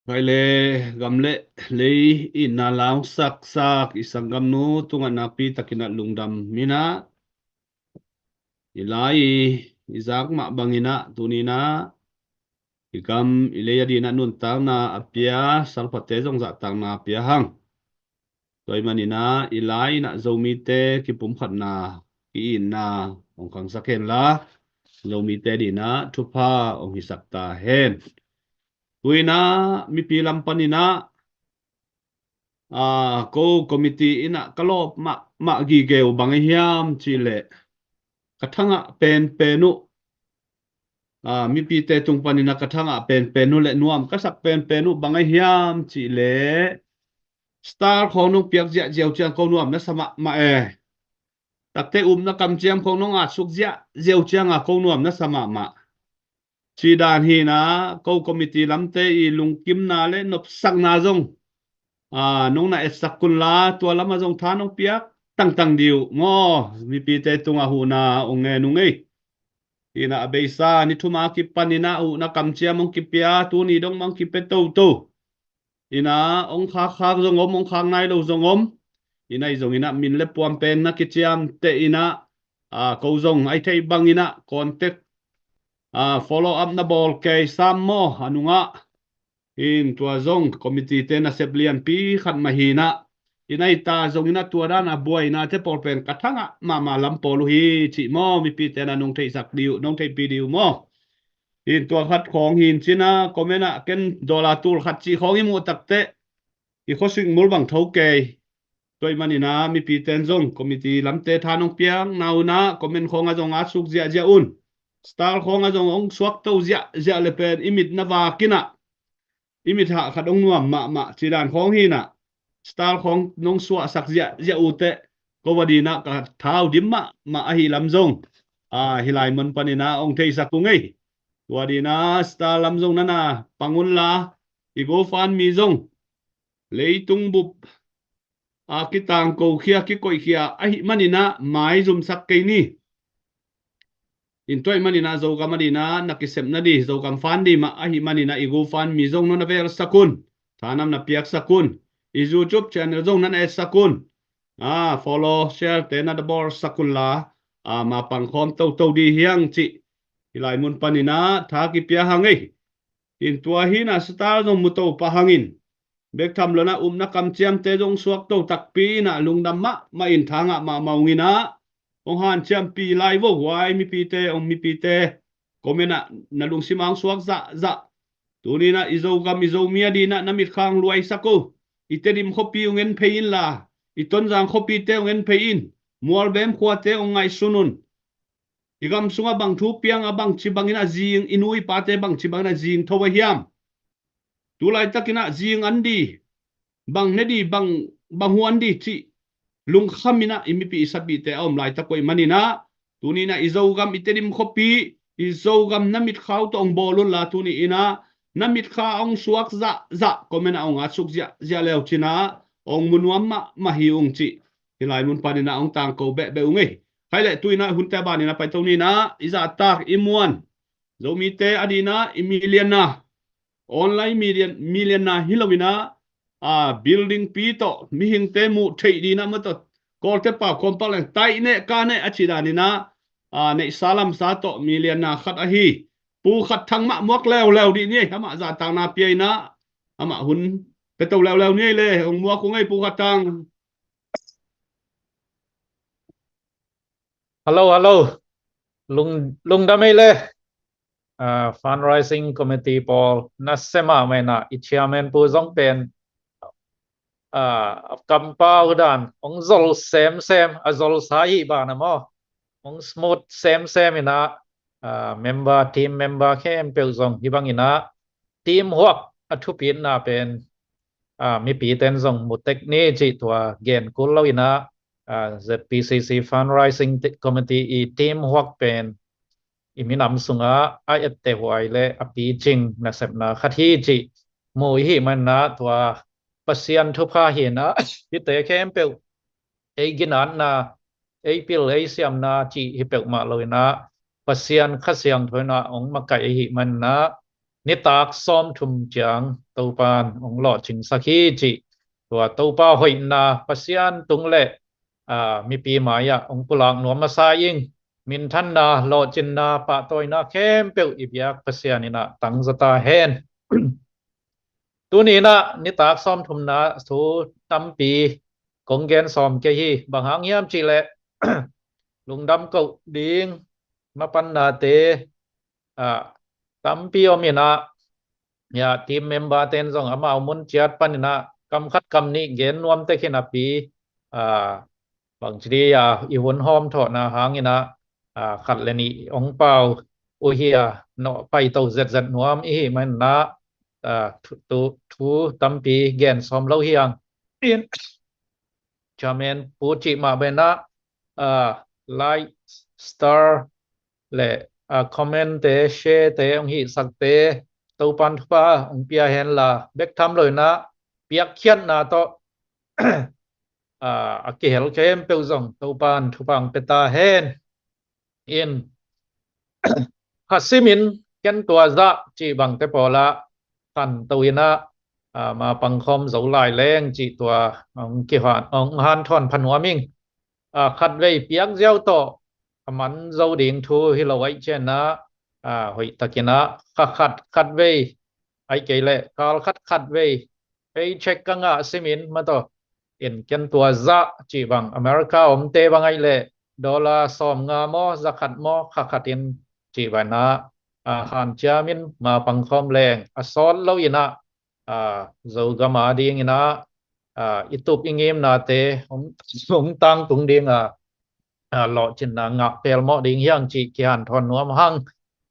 Pai le, gam le lei i na langsaksak i sanggamnu tungah nakpi takin ah lungdam in ah, i lai i zak mah bangin ah tuni in ah i gam i lei a dingin ah nuntakna a pia, salphate zong zahtakna a pia hang. Tua ahih manin ah i lai in ah Zomite kipumkhatna, ki-itna hong khangsak hen la, Zomite dingin ah thupha hong hisak ta hen. Tu in ah mipi lam panin ah, aa, ko committee in ah ka lawp mahmah gige uh bang ahi hiam cih leh, ka thangah penpen uh, aa, mipite tung panin ah ka thangah penpen uh le nuam ka sak penpen uh bang ahi hiam cih leh, star khawng nong piak ziahziah uh ciang ko nuam na sa mahmah e. Takte upna kamciam khawng nong atsuk ziahziah uh ciangah ko nuam na sa mahmah. Cih dan hi in ah ko committee lamte i lungkimna le nopsakna zong, aa, nong na etsak un la, tua lamah zong tha nong piak tangtang dih uh maw. Mipite tungah huhna hong ngen ung ei. Hi in ah a beisa ni thum a kipanin ah huhna kamciam hong kipia, tuni dong mah hong kipia toto. In ah hong khakkhak zong om, hong khak nai lo zong om. In ah ahi zongin ah min le puanpen na kiciamteh in ah, aa, ko zong ahi theih bangin ah contact, aa, follow up na bawl kei sam maw, a nungah. In tua zong committee te nasep lianpi khat mah hi in ah, in ah ahi ta zongin ah tua dan a buainate pawl pen ka thangah mahmah lam pawl uh hi cih maw, mipite na nong theihsak dih uh, nong theihpih dih uh maw. In tua khat khawng hi in cin ah comment ah ken dollar tul khat cih khawng i muh takteh i khuasik mul bang tho kei. Tua ahih manin ah mipite in zong committee lamte tha nong piak na un ah comment khawngah zong atsuk ziahziah un. Star khawngah zong hong suakto ziahziah le pen i mit na vak in ah, i mit hah khat hong nuam mahmah cih dan khawng hi in ah, star khawng nong suahsak ziahziah uh teh ko a dingin ah ka thau dim mahmah ahih lam zong, aa, hih lai mun panin ah hong theisak ung ei. Tua dingin ah star lam zong na na pang un la, i GoFundMe zong leitung bup a kitangkokhia, kikoihkhia ahih manin ah maizumsak kei ni. In tua ahih manin ah Zogam a dingin ah na kisepna ding, Zogam fund ding mah ahih manin ah i GoFundMe zong nong na velsak un, thanam na piaksak un. I YouTube channel zong nong na etsak un. Aa, follow, share te na na bawlsak un la, aa, ma pangkhawm toto dih hi hang cih hih lai mun panin ah tha kipia hang ei. In tua hi in ah star zong mu to pah hangin, bek tham lo in ah upna kamciamte zong suakto takpi in ah lungdam mahmah in tha ngah mahmah ung in ah, hong hanciampih lai vo, huai mipite, hong mipite comment ah na lungsim ah hong suak zahzah. Tuni in ah i Zogam i Zomi a dingin ah na mitkha hong luaisak un. I Tedim khuapi hong en phei in la, i Tonzang khuapite hong en phei in. Mualbem khuate hong ngaihsun un. I gam sungah bang thu piang a, bangci bangin ah zing, i nu i pate bangci bangin ah zing tho a hiam? Tu laitakin ah zing an dih, bang ne dih, bang, bang huan dih cih lungkham in ah i mipi i sapite a om laitak uh ahih manin ah, tuni in ah i Zogam i Tedim khuapi, i Zogam na mitkha uh tawh hong bawl un la, tuni in ah na mitkha hong suak zahzah, comment ah hong atsuk ziahziah le uh cin ah hong mu nuam mahmah hi ung cih hih lai mun panin ah hong tangko behbeh ung ei. Khai leh tu in ah hunte a banin ah paito ni in ah, i zahtak i muan Zomite a dingin ah i millionaire, online million, millionaire hi lo in ah, aa, building pi tawh mihingte muh theih dingin ah maw, Kawlte pau khawm pak leng taih neh ka neh a cih danin ah, aa, neihsa lamsa tawh millionaire khat ahi Pu Khat Thang mah muak leuleu dih ni ei. Amah zahtakna pia in ah, amah hun pia to leuleu ni ei le, hong muak ung ei Pu Khat Thang. Hello, hello. Lung, lungdam ei le. Ah, fundraising committee pawl, na sem a maina i chairman pu zong pen, ah, kampau dan hong zol semsem, a zolsa i bana maw, hong smooth semsem in ah, ah, member, team member khempeuh zong hih bangin ah teamwork a thupitna pen, ah, mipite'n zong mu tek ni cih tua gen kul lo in ah, ah, Z P C C fundraising te-, committee i teamwork pen i minam sungah a etteh huai le a picing nasepna khat hi cih mu i hih manin ah tua Pasian thupha hi in ah, hihte khempeuh ei ginatna, ei pil, ei siamna cih hi peuhmah lo in ah, Pasian Kha Siangtho in ah hong makaih i hih manin ah, nitak sawmthum ciang Topan hong lawhcingsak hi cih tua Topa hoihna Pasian tung le, aa, mipi mai-ah hong pulak nuam masa ing. Minthanna, lawhcinna, pahtawina khempeuh i biak Pasian in ah tangzata hen. Tuni in ah nitak sawmthumna thu tampi kong gen sawm kei hi. Bang hang hiam cih leh lungdam koh ding mapannate, aa, tampi om in ah, ya, team member ten zong amau mun ciat pan in ah kam khat kam nih gen nuam tek hi napi, aa, bangci dih, aa, i hun hawm thawhna hang in ah, aa, khat le nih hong pau uh hi a, nawh paito zetzet nuam i hih man in ah, aa, thu, thu, thu tampi gen sawm lo hi ang. In Chairman Pu cih mah bangin ah, aa, like, star le, aa, comment te, share te hong hihsakte Topan thupha hong pia hen la, bek tham lo in ah piakkhiatna tawh, aa, a kihel khempeuh zong Topan thupha hong pia ta hen. In kha simin ken tua zah cih bangte pawl ah khanto in ah, aa, mapang khawm zo lai leng cih tua hong kihan, hong hanthawn pha nuam ing. Aa, khatvei piak ziau tawh a man zo ding thu hi lo ahih ciangin ah, aa, hoih takin ah kha khat, khatvei, ahih kei leh kal khat, khatvei paycheck ka ngah simin mataw, in ken tua zah cih bang America omte bang ahih leh dollar sawmnga maw, za khat maw, kha khat in cih bangin ah, aa, hanciamin mapang khawm leng a sawt lo in ah, aa, Zogam a ding in ah, aa, i tup i ngimnate hong, hong tangtung ding a, aa, lawhcinna ngah pelmawh ding hi hang cih kihanthawn nuam hang.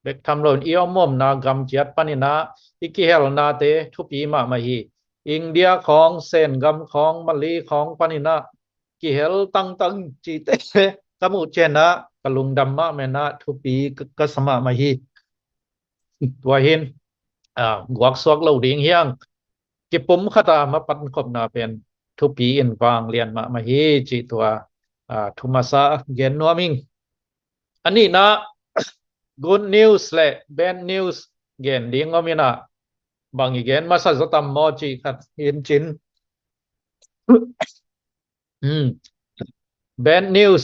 Bek tham lo in i omomna gam ciat pan in ah i kihelnate thupi mahmah hi. India khawng, Sen gam khawng, Mali khawng pan in ah kihel tangtang cihte ka muh ciangin ah ka lungdam mahmah in ah thupi ka, ka sa mahmah hi. Tua hi in, aa, guaksuak lo ding hi hang. Kipumkhat a mapan khopna pen thupi in vanglian mahmah hi cih tua, aa, thu masa gen nuam ing. A nihna, good news le bad news gen ding om in ah, bang i gen masa zaw tam maw cih khat hi in cin. Hmm. Bad news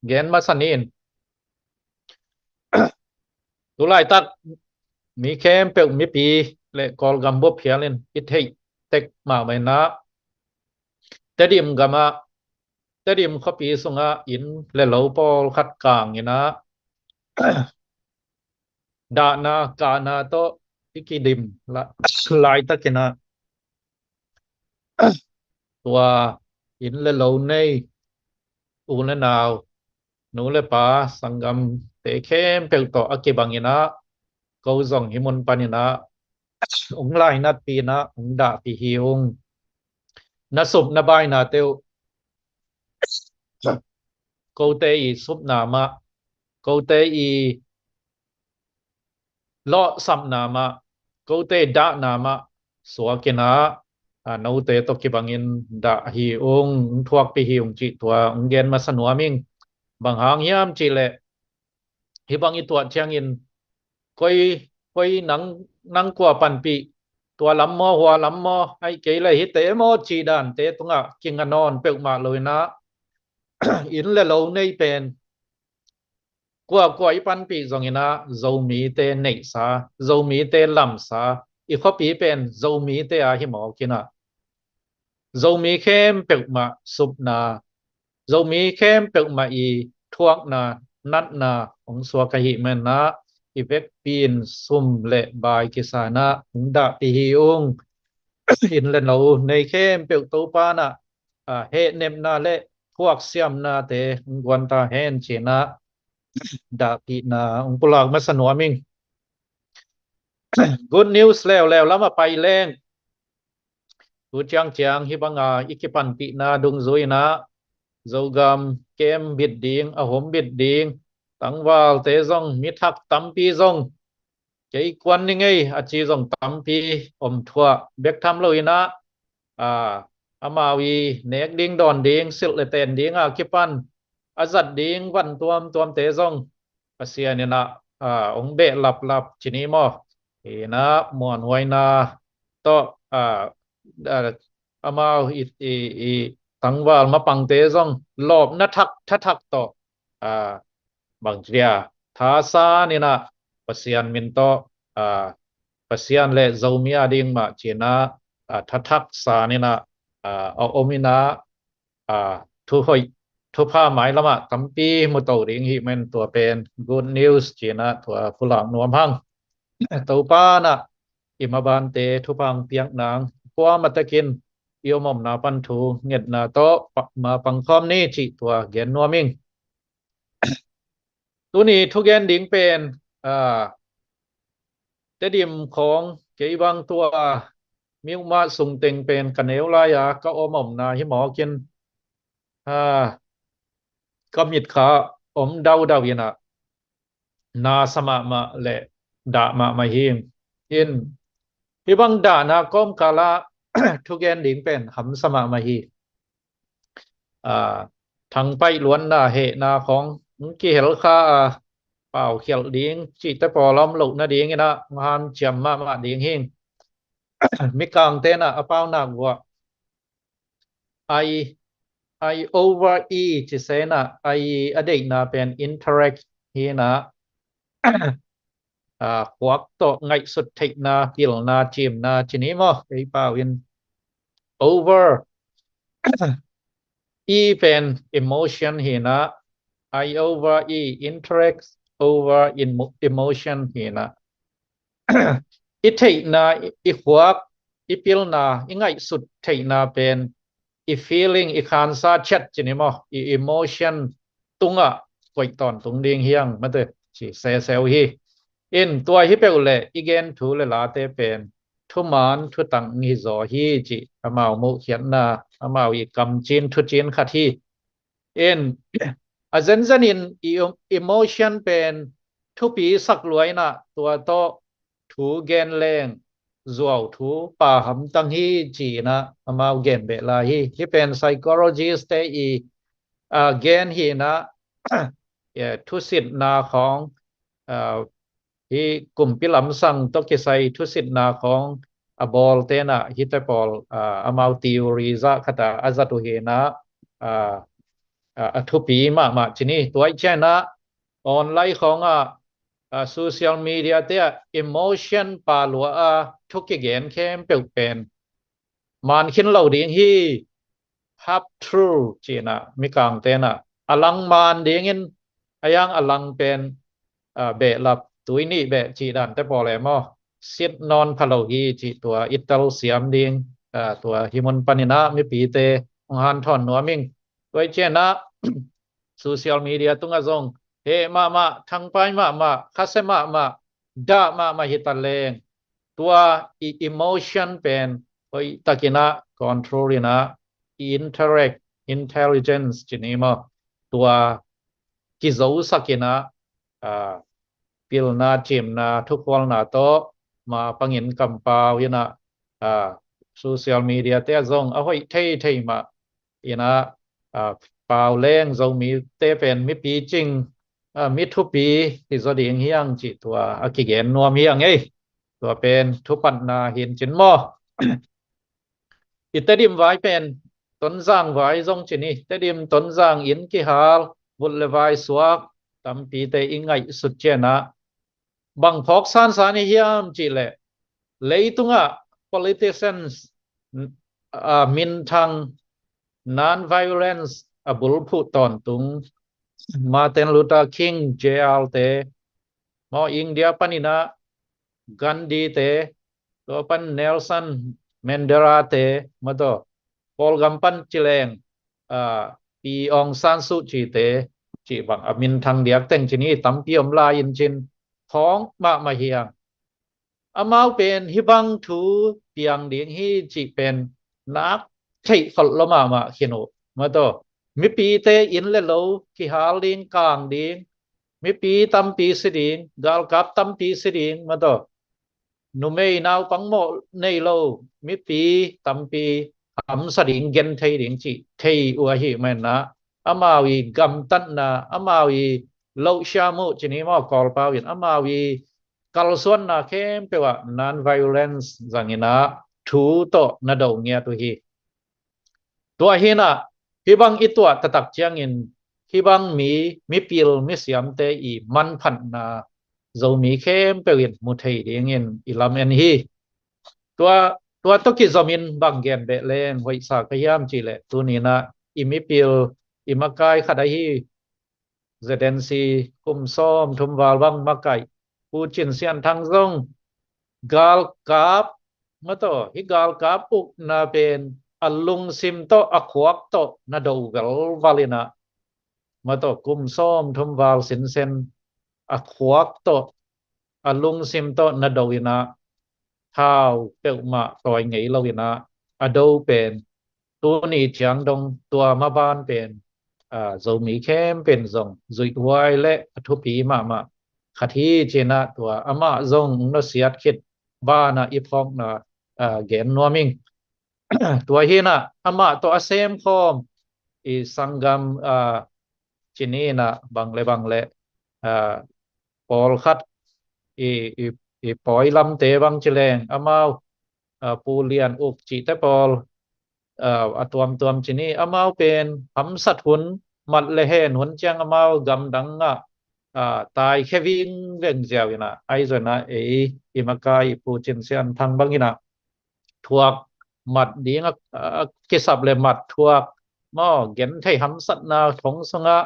gen masa ni in. Tu laitak mi khempeuh, mipi le Kawlgam bup hial in i theih tek mahmah in ah, Tedim gam ah, Tedim khuapi sungah inn le lo pawlkhat kang in ah, dahna kahna tawh i kidim la-, laitak in ah, tua inn le lo nei u le nau, nu le pa, sanggamte khempeuh tawh a kibang in ah, ko zong hih mun pan in ah hong lainatpih in ah hong dahpih hi ung. Na sup na bainate uh, kote i supna mah, kote i lawhsapna mah, kote dahna mah suak in ah, aa, note tawh kibangin dah hi ung, thuakpih hi ung cih tua hong gen masa nuam ing. Bang hang hiam cih leh hih bang i tuah ciangin koi, koi nang, nang kua panpih, tua lam maw, hua lam maw, ahih kei leh hihte maw cih dante tungah kinga nawn peuhmah lo in ah, inn le lo nei pen kuakua i panpih zong in ah Zomite neihsa, Zomite lamsa, i khuapi pen Zomite a hi mawk in ah, Zomi khempeuh mah supna, Zomi khempeuh mah i thuakna, natna hong suak ahih man ah, i vekpi in sum le bai kisa in ah hong dahpih hi ung. Inn le lo nei khempeuh Topa in ah, aa, hehnepna le thuaksiamnate hong guan ta hen ci in ah dahpihna hong pulak masa nuam ing. Good news leuleu lam a pai leng, tu ciangciang hih bang a i kipanpihna dungzui in ah Zogam camp bit ding, a home bit ding, tangvalte zong, mi thak tampi zong, kei kuan ning ei a ci zong tampi om thuah. Bek tham lo in ah, aa, amau i nek ding dawn ding, silh le ten ding a kipan a zat ding van tuamtuamte zong Pasian in ah, aa, hong beh laplap ci ni maw, ina muanhuaina tawh, a, a, amau i, i, i tangval mapangte zong lawpna thak, thathak tawh, a, bang ci dia, thasan ina Pasian min tawh, a, Pasian le Zomi a ding mah cina, a, thathak san ina, a, a om ina, a, thuhoih, thupha mailamah tampi muto ding hi men tua pen good news cina tua pulak nuam hang. Topa na i mabante thupha piak nang, kuamah takin i om omna pan thu ngetna tawh pa, ma pangkhawm ni cih tua gen nuam ing. Tuni thugen ding pen, a, Tedim khawng kei bang tua Myanmar sung teng pen ka neu lai-a ka om omna hi mawkin, a, ka mit kha om daudau ina nasa mahmah le dah mahmah hi. In, hi bang dahna kawmkala thugen ding pen hamsa mahmah hi. A, thangpaih luanna hehna khawng kihel kha a, paukhialh ding cihte pawl om loh nading ina hanciam mahmah ding hi. Mikangte na a pau nak guah I, I over E ci se na, I a deihna pen interact hi na, a, khuak tawh ngaihsut theihna, pilna, cimna ci ni maw, ei pau in. Over E pen emotion hi na, I over E, interact over in emotion hi na. I theihna, i, i khuak, i pilna, i ngaihsut theihna pen i feeling, i khansa chat ci ni maw, i emotion tungah koih tawntung ding hi hang mate ci seseu hi. In tua hi peuh le i gen thu le late pen thuman thutang hi zaw hi ci amau muhkhiatna, amau i kamcin thucin khat hi. In a zenzen in i emotion pen thupi sak lua ina tua tawh thu gen leng zuau thu pha hamtang hi ci ina amau gen beh lai hi. Hi pen psychologist te i, a, gen hi na, e, thusitna khawng, a, hi kumpi lamsang tawh kisai thusitna khawng a bawlte na hite pawl, a, amau theory zah khat a a zat uh hi na, a, a, a thupi mahmah ci ni. Tua i cian a online khawng a, a, social media te ah emotion pha lua a thu kigen khempeuh pen man khin lo ding hi. Half true ci na mikangte na a lang man dingin a yang a lang pen, a, behlap tui nih beh cih dante pawl e maw, sit nawn pha lo hi cih tua i telsiam ding, a, tua hi mun pan ina mipite hong hanthawn nuam ing. Tua i cian a social media tungah zong heh mahmah, thangpai mahmah, khasia mahmah, dah mahmah hi ta leng tua i emotion pen hoih takin a control ina i intellect, intelligence ci ni maw, tua kizosak ina, a, pilna, cimna, thukhualna tawh ma pangin kampau ina, a, social media te ah zong a hoih theithei mah ina, a, pau leng Zomite pen mipi cing, a, mi thupi hi zaw ding hi hang cih tua a kigen nuam hi hang ei. Tua pen thupatna hi in cin maw. I Tedim vai pen Tonzang vai zong ci ni, Tedim Tonzang inn kihal, vut le vai suak, tampite i ngaihsut cian a bang phawk sansan i hiam cih leh leitungah politicians, a, minthang, non-violence a bulphuh tawntung Martin Luther King Junior te, maw India pan ina Gandhi te, tua pan Nelson Mandela te, maw tua Kawlgam pan ci leng, a, Pi Aung San Suu Kyi te, cih bang a minthang diak teng ci ni tampi om lai in cin khawng mahmah hi hang. Amau pen hi bang thu piang ding hi cih pen nak theih kholh lo mahmah khin uh. Maw tua mipite inn le lo kihal ding, kang ding, mipi tampi si ding, galkap tampi si ding, maw tua numei naupang mawh nei lo mipi tampi hamsa ding, gen thei ding cih thei uh ahih manin a, amau i gamtatna, amau i lohsiam uh ci ni maw, Kawlpau in amau i kalsuanna khempeuh ah non-violence zangin ah thu tawh na do ngiat uh hi. Tua hi-in ah hih bang i tuah taktak ciangin hih bang mi, mipil misiamte i manphatna Zomi khempeuh in mu thei dingin i lamen hi. Tua, tua tawh kizomin bang gen beh leng hoihsa ka hiam cih leh, tuni-in ah i mipil, i makai khat ahi, Z N C kum sawmthum val bang makaih Pu Cin Sian Thang zong galkap, mataw, hih galkap ukna pen a lungsim tawh, a khuak tawh na do velval in ah, mataw, kum sawmthum val sinsen a khuak tawh, a lungsim tawh na do in ah, thau peuhmah tawi ngei lo in ah, a do pen tuni ciang dong tua maban pen, aa, Zomi khempeuh in zong zuihhuai leh a thupi mahmah khat hi ci-in ah, tua amah zong nusiat khit banah i phawkna, aa, gen nuam ing. Tua hi-in ah amah tawh a semkhawm i sanggam, aa, ci ni in ah, bang le bang le, aa, pawlkhat i, i, i pawi lamte bang ci leng, amau, aa, Pu Lian Uk cihte pawl, aa, a tuamtuam ci ni, amau pen hamsat hun, mat le hen hun ciang amau gamdang ah, aa, taikhia vingveng ziau in ah, ahi zongin ah ei i makai Pu Cin Sian Thang bangin ah thuak mat ding a, a kisap le mat thuak, maw, genthei hamsatna thong sungah,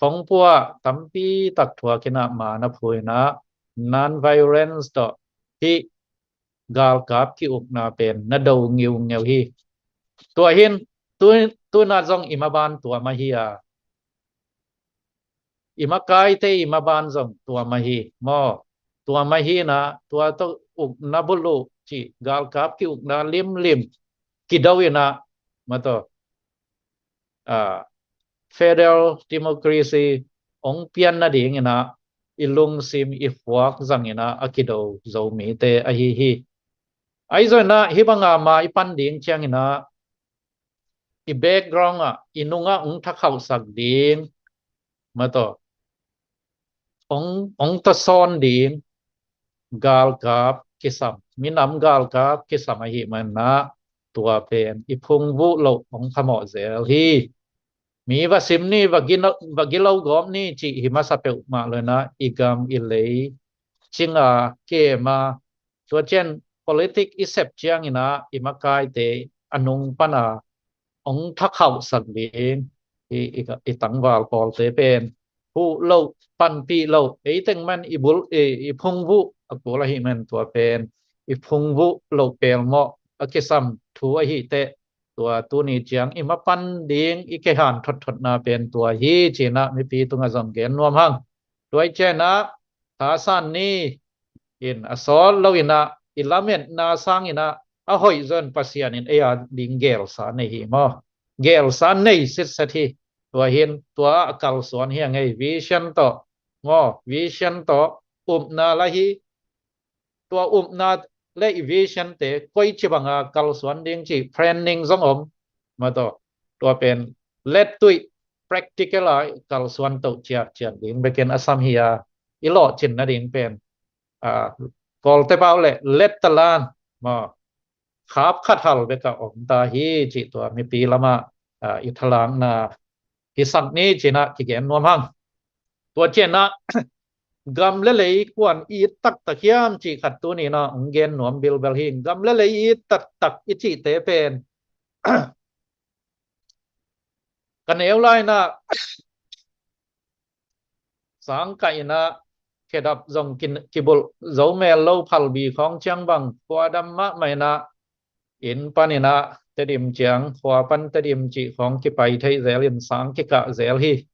thong puah tampi tak thuak in ah, man a phu in ah, non-violence tawh hih galkap ki-ukna pen na do ngiungeu hi. Tua hi-in tu, tu-in ah zong i maban tua mah hi a, i makaite i maban zong tua mah hi, maw. Tua mah hi-in ah, tua tawh ukna buluh cih, galkap ki-ukna limlim kido in ah, mataw, aa, federal democracy hong pian nadingin ah i lungsim i khuak zangin ah a kido Zomite ahi hi. Ahi zongin ah hih banga ma i pan ding ciangin ah, i background ah, i nungah hong thakhauhsak ding, mataw, hong, hong tawsawn ding galkap kisam, minam galkap kisam ahih manin ah, tua pen i phungvuh loh hong phamawh zel hi. Mi va sim ni, va gi, va gilo gawp ni cih hi masa peuhmah lo in ah, i gam i lei cinga kema, tua ciang politic i sep ciangin ah i makaite a nung pana hong thakhauhsak ding i, i, i tangval pawlte pen huh loh, panpih loh, eiteng man i bul, i, i phungvuh a kul ahih man, tua pen i phungvuh loh pelmawh a kisam thu ahi teh, tua tuni ciang i mapan ding i kihanthawn thotthotna pen tua hi ci-in ah mipi tungah zong gen nuam hang. Tua hi ciangin ah thasan ni in, a sawt lo in ah, i lametna sangin ah a hoih zong Pasian in ei a ding geelsa nei hi maw. Geelsa nei sitset hi. Tua hi-in tua a kalsuan hi a ngei, vision tawh, maw, vision tawh upna la hi. Tua upna le i vision te koici banga kalsuan ding cih planning zong om, mataw. Tua pen lettuih practical a kalsuan toh ciatciat ding bekin a sam hi a, i lawhcin nading pen, aa, Kawlte pau le lettalan, maw, khap khat hal bek a om ta hi cih tua mipi lamah, aa, i thalakna hisak ni ci-in ah kigen nuam hang. Tua ciangin ah gam le lei kua'n i it taktak hiam cih khat tuni-in ah hong gen nuam bilbel hi. Gam le lei i it taktak i cihte pen, ka neu lai-in ah sangkah in ah khedap zong ki, kibulh zo mel lo phalbi khawng ciang bang, khuadam mahmah in ah, inn panin ah Tedim ciang khua pan Tedim cih khawng kipai thei zel in sang kikah zel hi.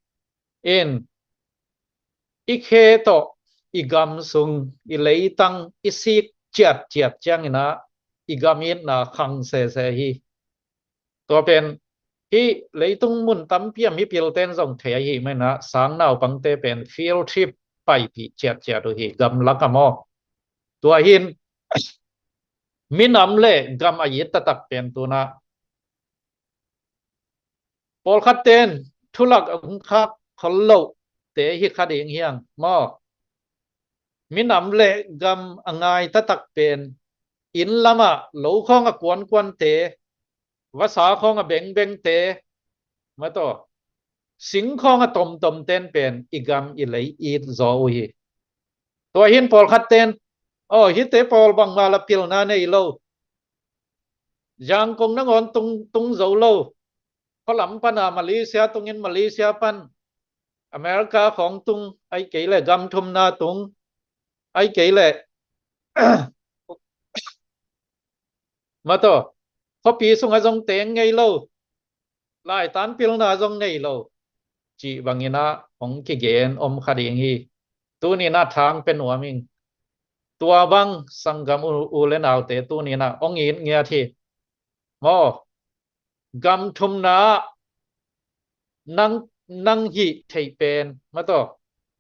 In, i khe tawh, i gam sung, i leitang i sik ciatciat ciangin ah i gam itna khang sese hi. Tua pen hih leitung mun tampi a mipilte'n zong thei ahih manin ah, sang naupangte pen field trip paipih ciatciat uh hi, gamlak ah maw. Tua hi-in minam le gam a it taktak pen tu-in ah pawlkhatte'n thulak a hong khak khol lohte hi kha ding hi hang maw. minam le gam a ngai taktak pen, inn lamah lo khawng a kuankuante, vasa khawng a bengbengte, mataw, sing khawng a tomtomten pen i gam i lei it zaw uh hi. Tua hin pawlkhat ten, aw, hihte pawl bangmah la pilna nei lo, Zangkong nangawn tung, tung zo lo, khualam pana Malaysia tungin Malaysia pan America khawng tung, ai kei le gam thumna tung, ai kei le mataw, khuapi sungah zong teng ngei lo, laitan pilna zong nei lo, cih bangin ah hong kigen om kha ding hi. Tuni-in ah thang pe nuam ing. Tua bang sanggam u, u le naute tuni-in ah hong it ngiat hi. Maw, gam thumna ah nang, nang hih theih pen, mataw,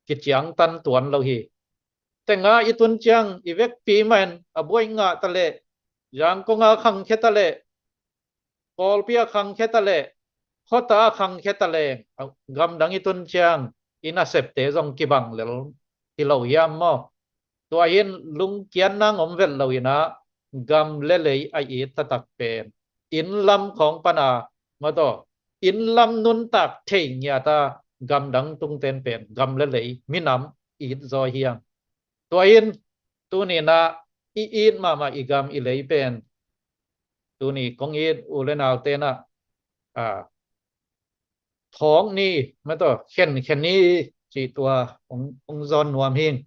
kiciangtan tuan lo hi. Tenga i tun ciang i vekpi mah in a buai ngah ta leh, Zangkong a khangkhia ta leh, pawlpi a khangkhia ta leh, khuata a khangkhia ta leh, gamdang i tun ciang i nasepte zong kibang lel hi lo hiam maw? Tua hin lungkiat nang om vet lo-in ah gam le lei a it taktak pen, inn lam khawng pana, mataw, inn lam nuntak thei ngiat a gamdang tungten pen gam le lei, minam it zaw hiam? Tua hin tuni-in ah i it mahmah i gam i lei pen, tuni kong it u le naute in ah, a, thawk ni, mataw, khenkhen ni, cih tua hong, hong zawn nuam hing.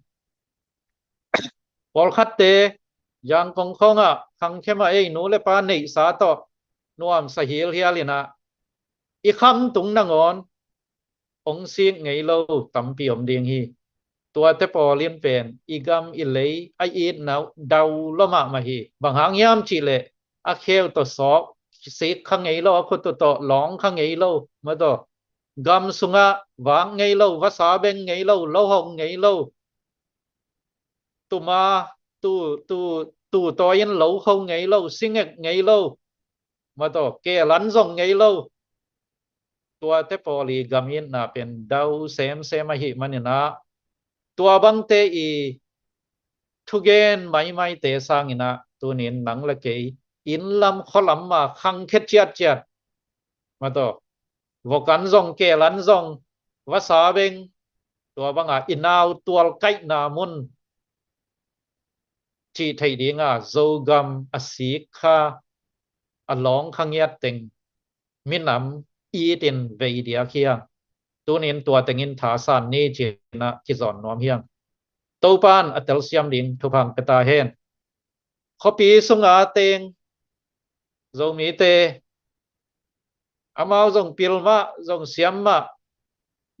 Pawlkhatte Zangkong khawngah khangkhia mah ei, nu le pa neihsa tawh nuamsa hilhial-in ah i khamtung nangawn hong sik ngei lo tampi om ding hi. Tuate pawl in pen i gam i lei a itna uh dau lua mahmah hi. Bang hang hiam cih leh a kheu tawh sawk sik kha ngei lo, a khut uh tawh lawng kha ngei lo, mataw, gam sungah vak ngei lo, vasa beng ngei lo, lo hong ngei lo, tuma, tu, tu, tu tawi-in lo kho ngei lo, singek ngei lo, mataw, kelan zong ngei lo. Tuate pawl i gam itna pen dau semsem ahih manin ah, tua bangte i thugen maimaite sangin ah tuni-in nang le kei inn lam khualam mah khangkhia ciatciat, mataw, vok an zong, kelan zong, vasa beng, tua banga i nau tualkaihna mun cih theih dinga Zogam a sik kha, a lawng kha ngiat teng minam itin vei diak hiang. Tuni-in tua tengin thasan ni ci-in ah kizawn nuam hiang. Topan a telsiam ding thupha hong pia ta hen. Khuapi sunga teng Zomite, amau zong pil mah, zong siam mah,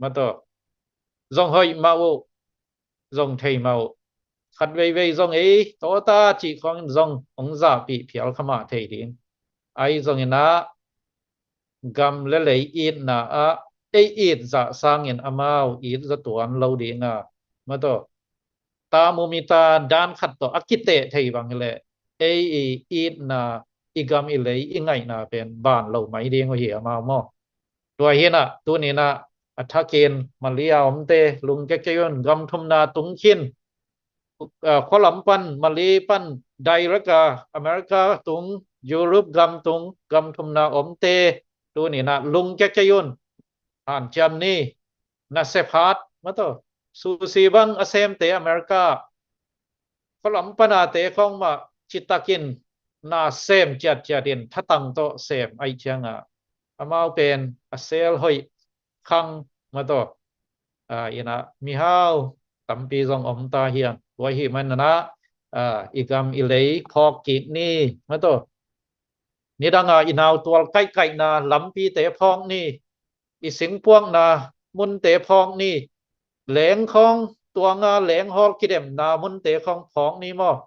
mataw, zong hoih mah uh, zong thei mah uh. Khat veivei zong ei tawta cih khawngin zong hong zahpih phial kha mah thei ding. Ahi zongin ah gam le lei itna ah ei it zah sangin amau it zaw tuan lo dinga, mataw, thermometer dan khat tawh a kiteh thei bang hileh ei i itna, i gam i lei i ngaihna pen ban lo mai ding uh hi amau maw? Tua hi-in ah tuni-in ah a thakin Malay a omte lungkia kei un. Gam thumna tung khin, ah, khualam pan, Malay pan direct a America tung, Europe gam tung, gam thumna omte tuni-in ah lungkia kei un. Hanciam ni, nasep hat, mataw, sushi bang a semte America, khualam panate khawng mah citakin na sem ciatciatin thatang tawh sem ahih cianga amau pen a sel hoih khang, mataw, ah, in ah mihau tampi zong om ta hiang. Tua ahih manin ah, ah, i gam i lei phawk kik ni, mataw, nidanga i nau tual kaihkaihna lampite phawk ni, i singpuakna munte phawk ni, leng khawng tuanga leng hawl kidemna munte khawng phawk ni maw?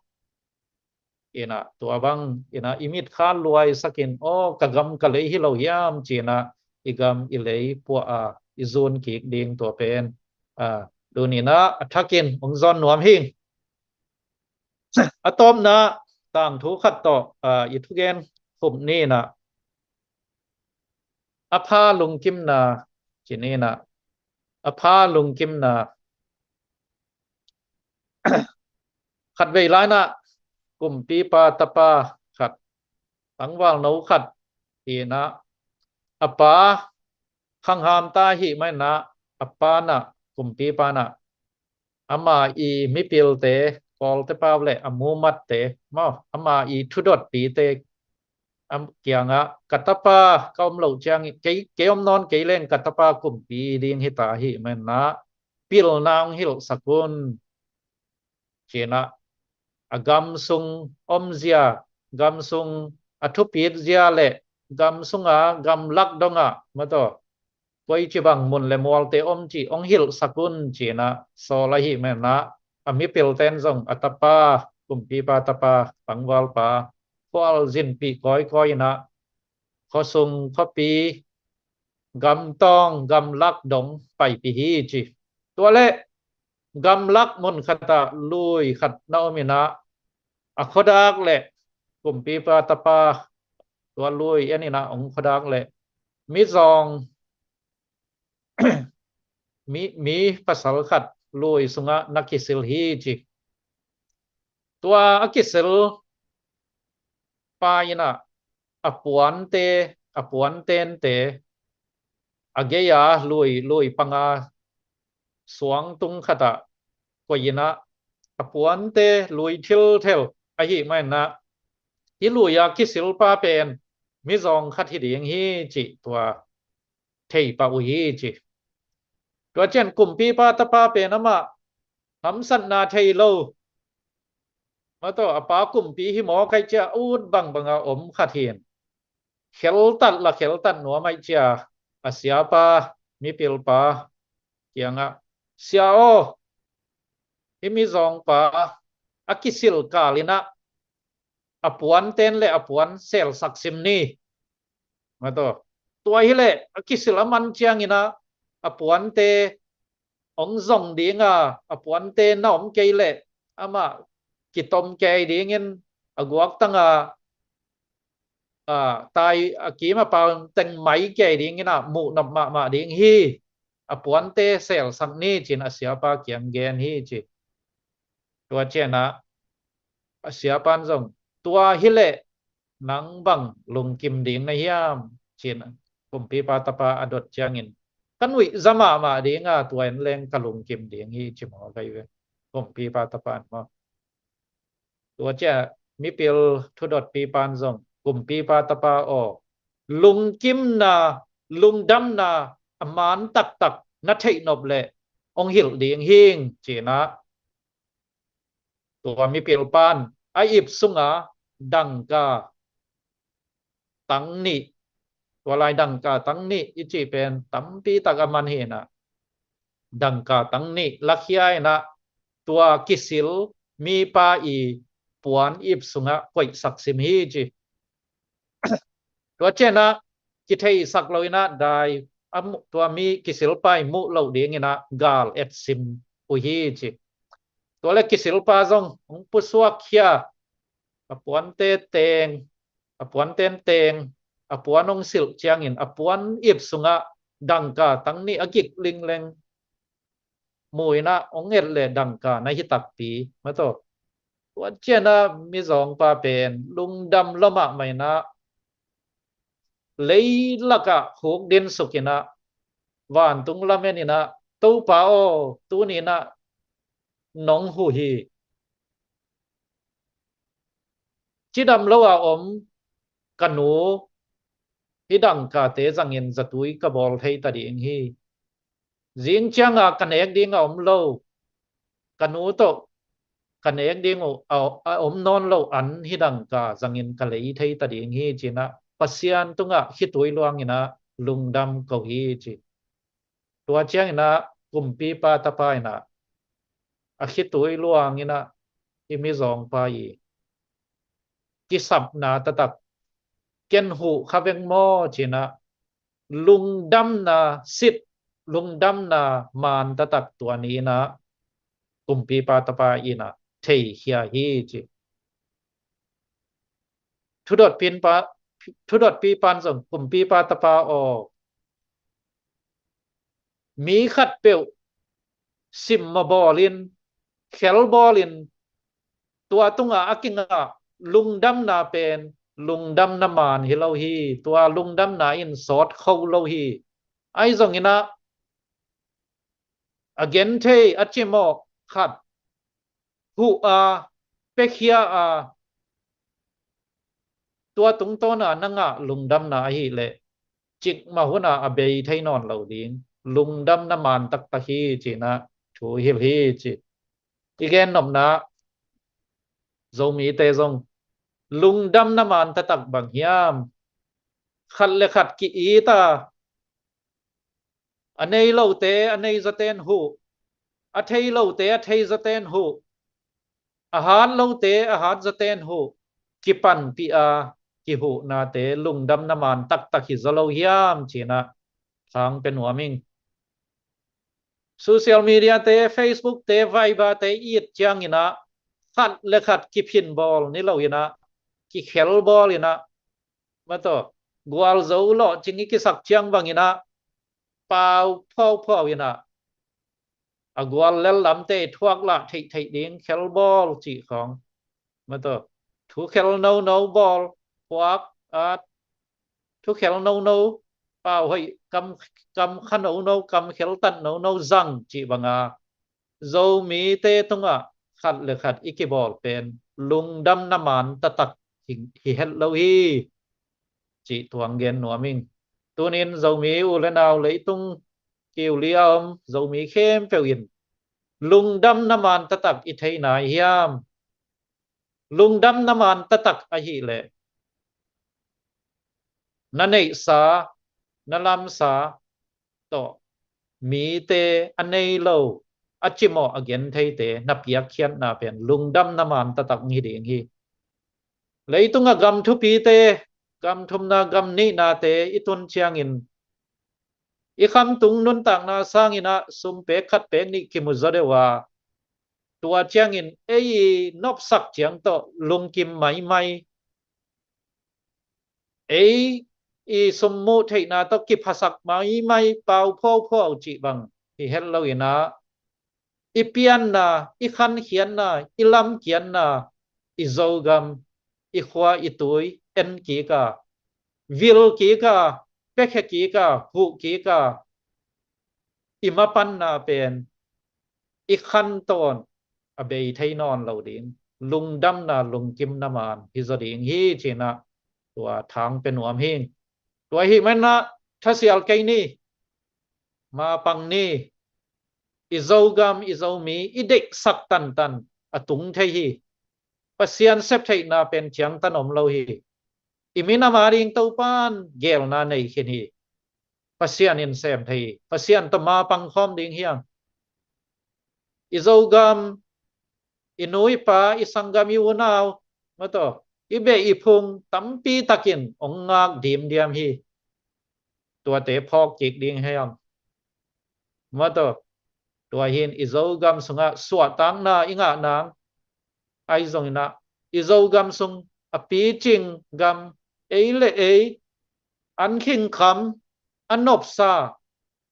In ah tua bang in ah i mitkha luaisakin, aw, ka gam ka lei hi lo hiam ci-in ah i gam i lei puah a i zun kik ding tua pen, ah, tuni-in ah a thakin hong zawn nuam hing. A tawpna tangthu khat tawh, ah, i thugen khup ni-in ah, a pha lungkimna ci ni-in ah, a pha lungkimna. Khatvei lai-in ah kumpipa tapa khat, tangvalno khat hi-in ah, a pa khangham ta ahih manin ah, a pa in ah, kumpipa in ah, ama i mipilte, Kawlte pau leh a mumatte maw, ama i thudotpite kiangah, ka tapa ka om loh ciangin, kei, kei om nawn kei leng ka tapa kumpi ding hi ta ahih manin ah, pilna hong hilhsak un, ci-in ah, a gam sung omzia, gam sung a thupit zia leh gam sunga gamlak dongah, maw taw, koici bang mun leh mualte om cih hong hilhsak un, ci-in ah sawl ahih manin ah, a mipilten zong a tapa, kumpipa tapa, tangvalpa khualzinpih kawikawi-in ah, khuasung khuapi, gamtawng gamlak dong paipih hi, ci. Tua leh gamlak mun khatah lui khat na om-in ah, a khuadak leh, kumpipa tapa tua lui en-in ah hong khuadak leh, mizawng, mi, mi pasal khat lui sungah na kisil hi, ci. Tua a kisil pa in ah, a puante, a puantente, a gei-a lui, lui panga suangtung khatah koih-in ah, a puante lui thilthel ahih manin ah, hih lui-a kisil pa pen mizawng khat hi ding hi, cih tua thei pah uh hi, ci. Tua ciang kumpipa tapa pen amah hamsatna thei lo, maw taw, a pa kumpi hi mawk ahih ciang a ut bangbanga om khat hi-in, kheltat la kheltat nuam ahih ciang, a siapa, mipilpa kiangah, sia aw, hih mizawngpa a kisil kal-in ah, a puanten leh a puan selsak sim ni, maw taw. Tua hi leh a kisil a man ciangin ah, a puante hong zong ding a, a puante na om kei leh amah kitom kei dingin, a guaktang a, a, tai, a kim a pau teng mai kei dingin ah, muh nop mahmah ding hi. A puante selsak ni, ci-in a siapa kiang gen hi, ci. Tua ciang ah, a siapa'n zong, tua hi leh nang bang lungkim ding na hiam, ci-in kumpipa tapa a dot ciangin, ka nuihza mahmah ding a, tua en leng ka lungkim ding hi, ci mawk ahi ve, kumpipa tapa'n maw. Tua ciang mipil thudotpipa'n zong, kumpipa tapa aw, lungkimna, lungdamna a man taktak na theih nop leh hong hilh ding hi'ng, ci-in ah, tua mipilpa'n a ip sunga dangka tang nih, tua lai dangka tang nih i cih pen tampi tak a man hi-in ah, dangka tang nih lakhia-in ah, tua kisil mipa i puan ip sungah koihsak sim hi, ci. Tua ciang ah kitheisak lo-in ah, dai a mu-, tua mi kisilpa i muh loh dingin ah gal et sim uh hi, ci. Tua leh kisilpa zong hong pusuakkhia, a puante teng, a puanten teng, a puan hong silh ciangin a puan ip sungah dangka tang nih a gik lingleng mu-in ah, hong et leh dangka na hi takpi, maw taw. Tua ciang ah mizawngpa pen lungdam lua mahmah-in ah, leilakah khukdin suk-in ah, vantung lamen-in ah, Topa aw, tuni-in ah nong huh hi. Cidam lo-a om ka nu hih dangkate zangin zatui ka bawl thei ta ding hi. Zing ciang a ka nek ding a om lo, ka nu tawh ka nek ding uh a, a om nawn lo an hih dangka zangin ka lei thei ta ding hi, ci-in ah Pasian tungah khitui luang-in ah lungdam ko hi, ci. Tua ciangin ah kumpipa tapa in ah, a khitui luang-in ah, i mizawngpa i kisapna taktak, ken huh kha veng maw, ci-in ah, lungdamna sit, lungdamna man taktak tua ni-in ah kumpipa tapa in ah theikhia hi, ci. Thudotpipa, thudotpipa'n zong, kumpipa tapa aw, mi khatpeuh simmawh bawlin, khel bawlin, tua tungah a kingah lungdamna pen lungdamna man hi lo hi. Tua lungdamna in sawt kho lo hi. Ahi zongin ah a genthei a cimawh khat huh a, piakhia a, tua tungtawna na ngah lungdamna ahih leh cikmah hunah a bei thei nawn lo ding lungdamna man taktak hi, ci-in ah thu hilh hi, ci. I gen nopna, Zomite zong lungdamna man taktak bang hiam? Khat le khat ki-it a, a nei lote a nei zaten huh, a thei lote a thei zaten huh, a hat lote a hat zaten huh, kipanpih a kihuhnate lungdamna man taktak hi zaw lo hiam, ci-in ah thang pia nuam ing. Social media te, Facebook te, Viber te i et ciangin ah khat le khat kiphin bawl ni lo-in ah, kikhel bawl in ah, mataw, gualzo lawhcing i kisak ciang bangin ah pau phuaphuap in ah, a gual lel lamte thuak lah theihtheih ding khel bawl cih khawng, mataw, thu khel nono bawl, phuak, at, thu khel nono, pau hoih, kam, kam kha nono, kam khel tat nono zang cih banga Zomite tungah khat le khat i kibawl pen lungdamna man taktak hi, hi het lo hi, cih tuang gen nuam ing. Tunin Zomi u le nau, leitung kiuli a om Zomi khempeuh in lungdamna man taktak i thei nai hiam? Lungdamna man taktak ahih leh na neihsa, na lamsa tawh mite a nei lo, a cimawh, a gentheite na piakkhiatna pen lungdamna man taktak hi ding hi. Leitung a gam thupite, gam thumna, gam nihnate i tun ciangin i khamtung nuntakna sangin ah sum pek khat pek nih kimu zaw deuh a, tua ciangin ei i nopsak ciang tawh lungkim maimai, ei i sum muh theihna tawh kiphasak maimai, pau phuaphuap cih bang hi het lo-in ah, i pianna, i khankhiatna, i lamkiatna, i Zogam, i khua, i tui en kik a, vil kik a, piakhia kik a, huh kik a, i mapanna pen i khantawn a bei thei nawn lo ding lungdamna, lungkimna man hi zaw ding hi, ci-in ah tua thang pia nuam hi. Tua ahih manin ah thasial kei ni, mapang ni. I Zogam, i Zomi i deihsak tantan a tung thei hi. Pasian septheihna pen ciangtan om lo hi. I minam a ding Topan geelna nei khin hi. Pasian in sem thei hi. Pasian tawh mapang khawm ding hi hang. I Zogam, i nu i pa, i sanggam, i unau, mataw, i beh i phung tampi takin hong ngak dimdiam hi. Tuate phawk kik ding hi hang. Mataw, tua hi-in i Zogam sungah suahtakna i ngah nang, ahi zongin ah i Zogam sung a picing gam, ei le ei an khingkham, a nopsa,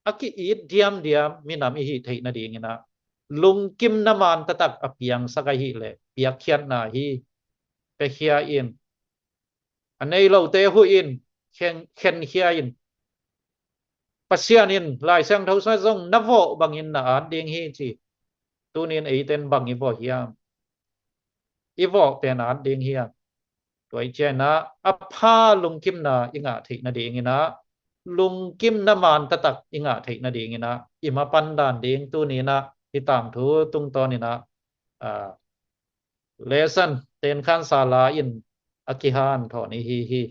a ki-it diamdiam minam i hih theih nadingin ah lungkimna man taktak a piangsak ahih leh piakkhiatna hi. Piakhia in, a nei lote huh in, khen, khenkhia in. Pasian in Lai Siangtho sungah zong na vawh bangin na at ding hi, ci. Tunin eiten bang i vawh hiam? I vawh pen at ding hiam? Tua i ciangin ah a pha lungkimna i ngah theih nadingin ah, lungkimna man taktak i ngah theih nadingin ah i mapan dan ding tunin ah hih tangthu tungtawnin ah, ah, lesson tenkhansa la-in a kihanthawn i hi hi.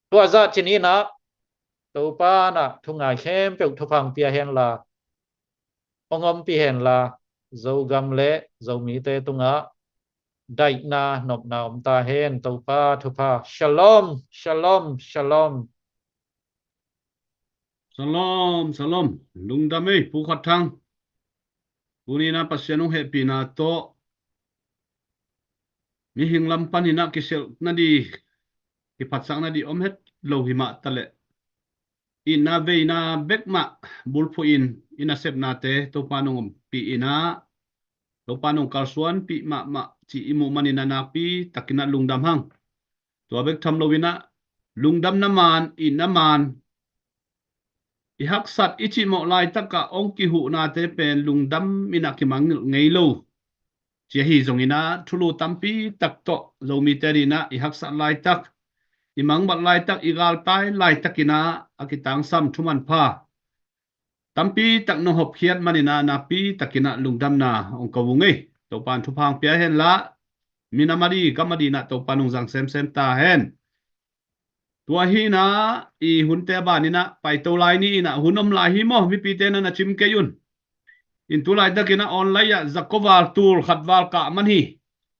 Tua zah ci-in ah Topa in ah thungai khempeuh thupha hong pia hen la, hong ompih hen la, Zogam le Zomite tungah daihna, nopna om ta hen. Topa thupha. Shalom, shalom, shalom. Shalom, shalom. Lungdam ei, Pu Khat Thang. Tuni-in ah Pasian hong hehpihna tawh mihing lam panin ah kiselh nading, kiphatsak nading om het lo hi mah taleh, itna veina bek mah bulphuh in i nasepnate Topa in hong ompih in ah, Topa in hong kalsuanpih mahmah cih i muh manin a nakpi takin a lungdam hang. Tua bek tham loin a lungdamna man, itna man, i haksat i cihmawh laitak ah hong kihuhnate pen lungdam in a kimangngilh ngei lo. Ci ahi zongin a thulu tampi tak tawh Zomite adingin a i haksat laitak, i mangbat laitak, i galtai laitakin a a kitangsam thuman pha tampi tak nong hopkhiat manin a nakpi takin a lungdamna hong ko ung ei. Topa'n thupha hong pia hen la, minam ading, gam adingin a Topa'n hong zang semsem ta hen. Tua hi in a, i hunte a banin a paito lai ni in a, hun om lai hi maw, mipite na na cim kei un. In tu laitakin a online ah za ko val, tul khat val kah man hi.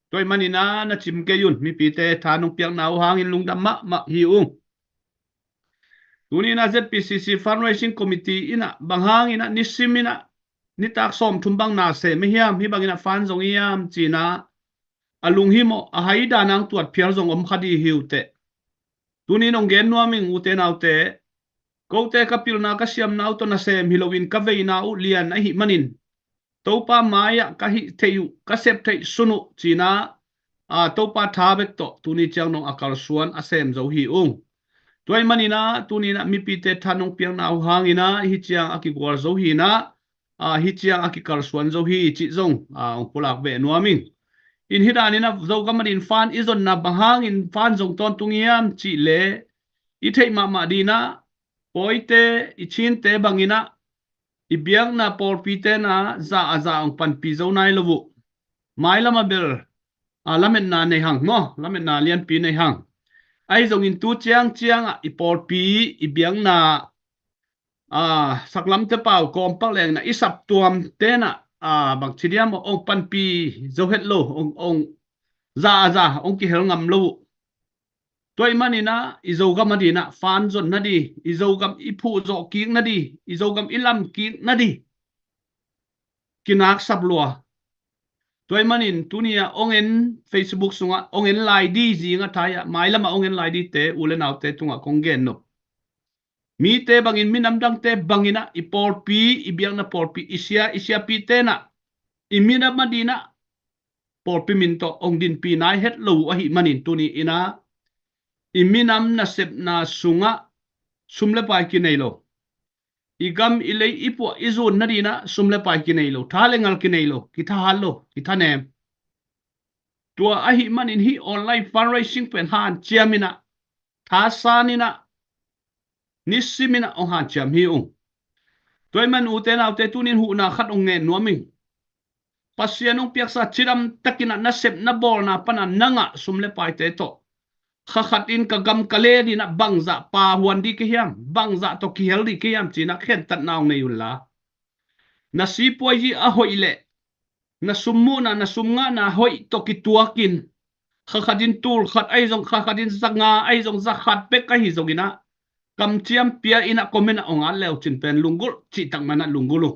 Tua ahih manin a na cim kei un, mipite tha nong piakna uh hangin lungdam mahmah hi ung. Tuni in a Z P C C Fundraising Committee in a bang hangin a nisim in a nitak sawmthum bang na sem hiam, hih bangin a fund zong hiam ci in a a lunghimawh, a hai dan a hong tuat phial zong om kha ding hi uh teh. Tuni in hong gen nuam ing, ute naute, kote ka pilna ka siamna uh tawh nasem hi loin ka veina uh lian ahih manin Topa mai-ah ka hih theih uh, ka sep theih sun uh ci in a, a, Topa tha bek tawh tuni ciang nong a kalsuan a sem zo hi ung. Tua ahih manin a tuni in a mipite tha nong piakna uh hangin a hih ciang a kigual zo hi in a, a, hih ciang a kikalsuan zo hi cih zong, a, hong pulak beh nuam ing. In hih danin a Zogam adingin fund i zonna bang hangin fund zong tawntung hiam cih leh i theih mahmah dingin a, Pawite, i Chinte bangin a i biakna pawlpite na za a za hong panpih zo nai lo uh. Mailam a bel, a, lametna nei hang maw, lametna lianpi nei hang. Ahi zongin tu ciang ciang a i pawlpi, i biakna, a, saklamte pau kawmpak leng na i saptuamte na, a, bang ci diam, hong panpih zo het lo, hong, hong za a za hong kihel ngam lo uh. Tua ahih manin a i Zogam adingin a fund zonna ding, i Zogam i phuhzawh kikna ding, i Zogam i lam kikna ding kinaksap lua. Tua ahih manin tuni a hong en, Facebook sungah hong en lai ding, zing a thai a mailam ah hong en lai dingte u le naute tungah kong gen nop. Mite bangin, minam dangte bangin a i pawlpi, i biakna pawlpi, i sia, i siapite na i minam adingin a pawlpi min tawh hong dinpih nai het lo uh ahih manin tuni in a i minam nasepna sungah sum le pai kinei lo, i gam i lei i puah i zun nadingin a sum le pai kinei lo, tha le ngal kinei lo, kithahat lo, kithanem. Tua ahih manin hih online fundraising pen hanciam in a, thasan in a, nisim in a hong hanciam hi ung. Tua ahih man ute naute, tuni in huhna khat hong ngen nuam ing. Pasian hong piaksa cidam takin a nasepna bawlna pan a na ngah sum le paite tawh kha khat in ka gam ka lei adingin a bangzah pha huan ding ka hiam, bangzah tawh kihel ding ka hiam ci in a khentatna hong nei un la, na sipuazi a hoih leh na sum muhna, na sum ngahna hoih tawh kituakin, kha khat in tul khat ahi zong, kha khat in za nga ahi zong, za khat bek ahi zongin a kamciam pia in a comment ah hong at le uh cin pen lunggulh, cihtak man a lunggulh uh.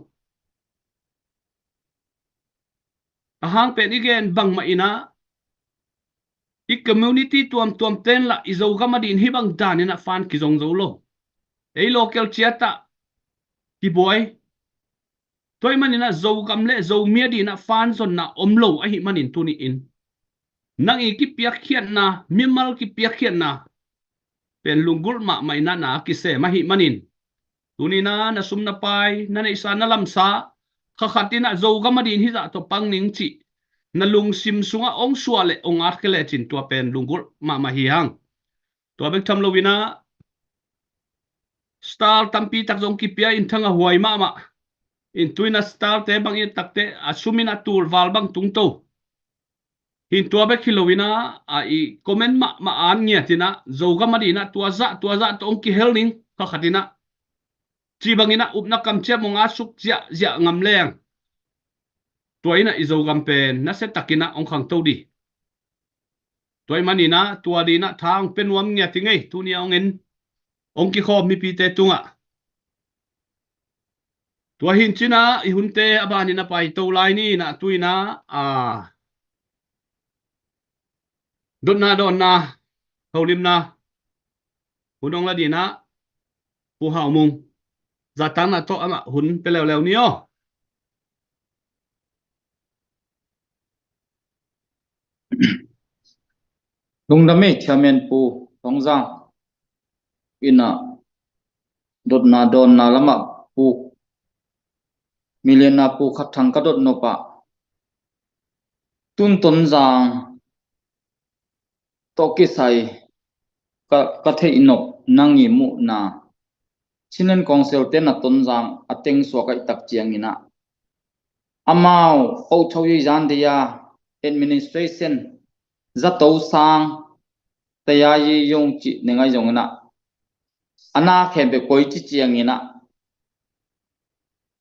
A hang pen i gen bangmah in a, i community tuamtuamte in lah i Zogam adingin hih bang danin a fund kizong zo lo. Ei local ciat ah kibuai. Tua ahih manin a Zogam le Zomi adingin a fund zonna om lo ahih manin tuni in nang i kipiakkhiatna, mimal kipiakkhiatna pen lunggulh mahmah in a na kisem ahih manin, tuni in a na sum na pai, na neihsa na lamsa, kha khat in a Zogam adingin hih zah tawh pang ning cih na lungsim sungah hong suah le hong at khia lecin tua pen lunggulh mahmah hi hang. Tua bek tham loin a star tampi tak zong kipia in thang a huai mahmah. In tu in a star te bang i takte a sum in a tul val bang tungto. Hin tua bek hi loin a, a i comment mahmah an ngiat in a, Zogam adingin a tua zah, tua zah tawh hong kihel ning, kha khat in a, ci bangin a upna kamciam hong at suk ziahziah ngam leng, tua in a i Zogam pen nasia takin a hong khangto ding. Tua ahih manin a tua dingin a tha hong pia nuam ngiat ing ei, tuni a hong en, hong kikhawm mipite tungah. Tua hi in cin a i hunte a banin a paito lai ni in a, tu in a, a, dotna dawnna, holimna hun hong la dingin a, Pu Hau Mung, zahtakna tawh amah hun pia leuleu ni aw. Lungdam ei, Thiamen Pu Thongzang. Ina dotna dawnna lamah Pu Milianna Pu Khat Thang ka dot nopah, tun Tonzang tawh kisai ka, ka theih nop nang i muhna, Chinland Council te na Tonzang a teng suak aih tak ciangin ah, amau autho i zan dia administration zato sang taya i yong cih ne ngai zongin ah, a na khempeuh koi ci ciangin ah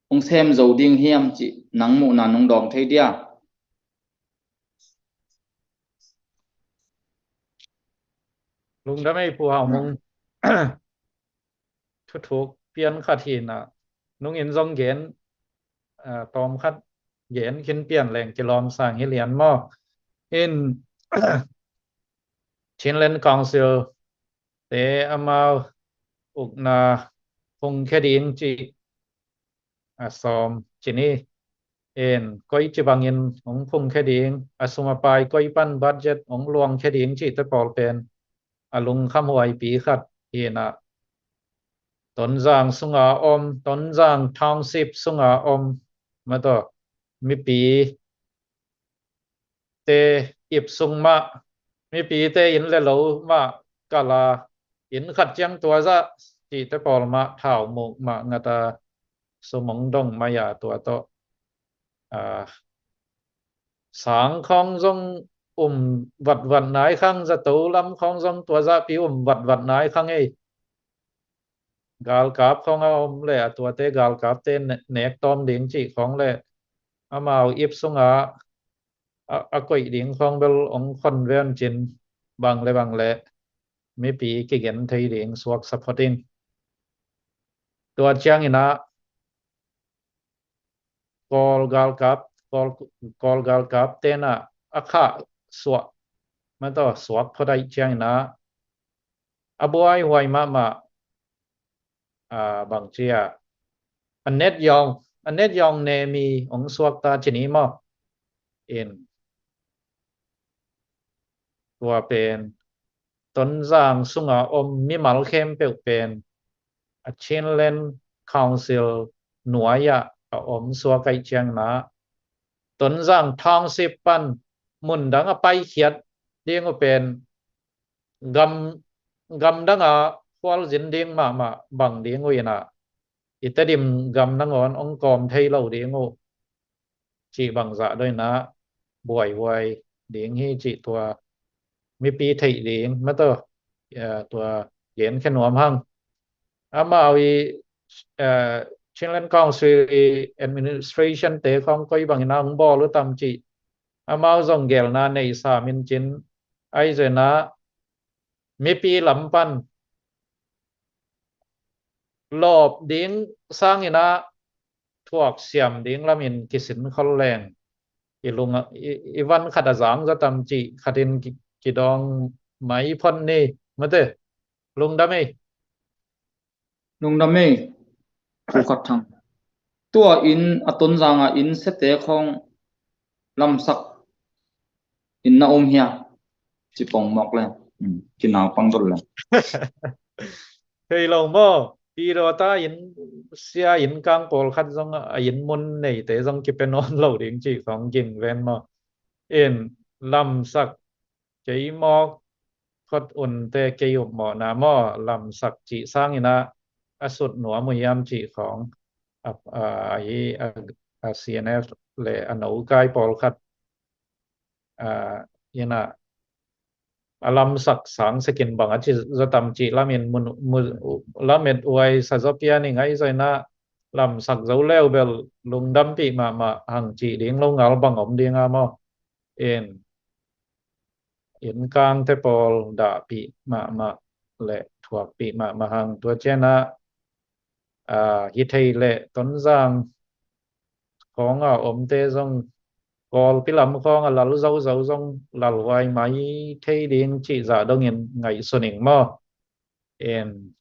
hong sem zo ding hiam cih nang muhna nong dawng thei dia? Lungdam ei Pu Hau Mung. Thuthuk pian khat hi na, nung in zong gen, ah, tawm khat gen khin pian leng kilawm sang hi lian maw. In Chinland Council te amau ukna phungkhia ding cih a sawm ci ni. In koi ci bangin hong phungkhia ding, a sum a pai koi pan budget hong luangkhia ding cihte pawl pen a lungkhamhuaipi khat hi na, Tonzang sunga om, Tonzang Township sunga om, mataw, mipi te ip sung mah, mipite inn le lo mah kala, inn khat ciang tua zah cihte pawl mah thau muk mah ngata sum hong dong mai a, tua tawh, ah, sang khawng zong um vatvat nai khang, zato lam khawng zong tua zahpi um vatvat nai khang ei. Galkap khawng a om le a tuate galkapte ne-, nek tawm ding cih khawng le amau ip sunga a, a koih ding khawng bel hong khon ven cin, bang le bang le mipi kigen thei ding suaksa phot in. Tua ciangin ah Kawl galkap, Kawl, Kawl galkap ten ah a khah suak, mataw, suak phot aih ciangin ah a buaihuai mahmah, ah, bang ci a, a net yawng, a net yawng ne mi hong suak ta ci ni maw. In tua pen Tonzang sunga om mimal khempeuh pen a Chinland Council nuai ah a om suak aih ciangin ah, Tonzang Township pan mundang a paikhiat ding uh pen gam, gamdang a khualzin ding mahmah bang ding uh in ah, i Tedim gam nangawn hong kawm thei lo ding uh cih bangzah dawh in ah buaihuai ding hi cih tua mipi theih ding, mataw, eh, tua genkhia nuam hang. Amau i, eh, Chinland Council i administration te khawng koi bangin ah hong bawl uh tam cih amau zong gelna nei sam in cin, ahi zongin ah mipi lam pan lawp ding sangin ah thuak siam ding lamin kisin khol leng i lung a, i, i van khat a zang zaw tam cih khatin ki, kidawng mai phot ni, mate. Lungdam ei. Lungdam ei, Pu Khat Thang. Tua in a Tonzang a inn sete khawng lamsak in na um hia? Ci pong mawk le. Hmm, kinau pang dol le. Thei lo maw? Pi dawta inn sia inn kang pawlkhat zong a inn mun neite zong kipia nawn lo ding cih khawng ging ven maw? In lamsak kei mawk, khot unte kei upmawhna maw, lamsak cih sangin ah a sut nuam uh hiam cih khawng a, a, a, a C N F le a nokai pawlkhat, a, in ah a lamsak sangsekin bang a ci zaw tam cih lamin mun, mun, lamet uai sa zaw pian i ngaih zaw in ah lamsak zo leu bel lungdampih mahmah hang cih ding lo ngal bang om ding a maw. In inn kangte pawl dahpih mahmah le thuakpih mahmah hang. Tua ciangin ah, a, hi thei leh Tonzang khawng a omte zong Kawlpi lam khawng a lal zozo zong lalhuai mai thei ding cih zah dongin ngaihsun ing maw. In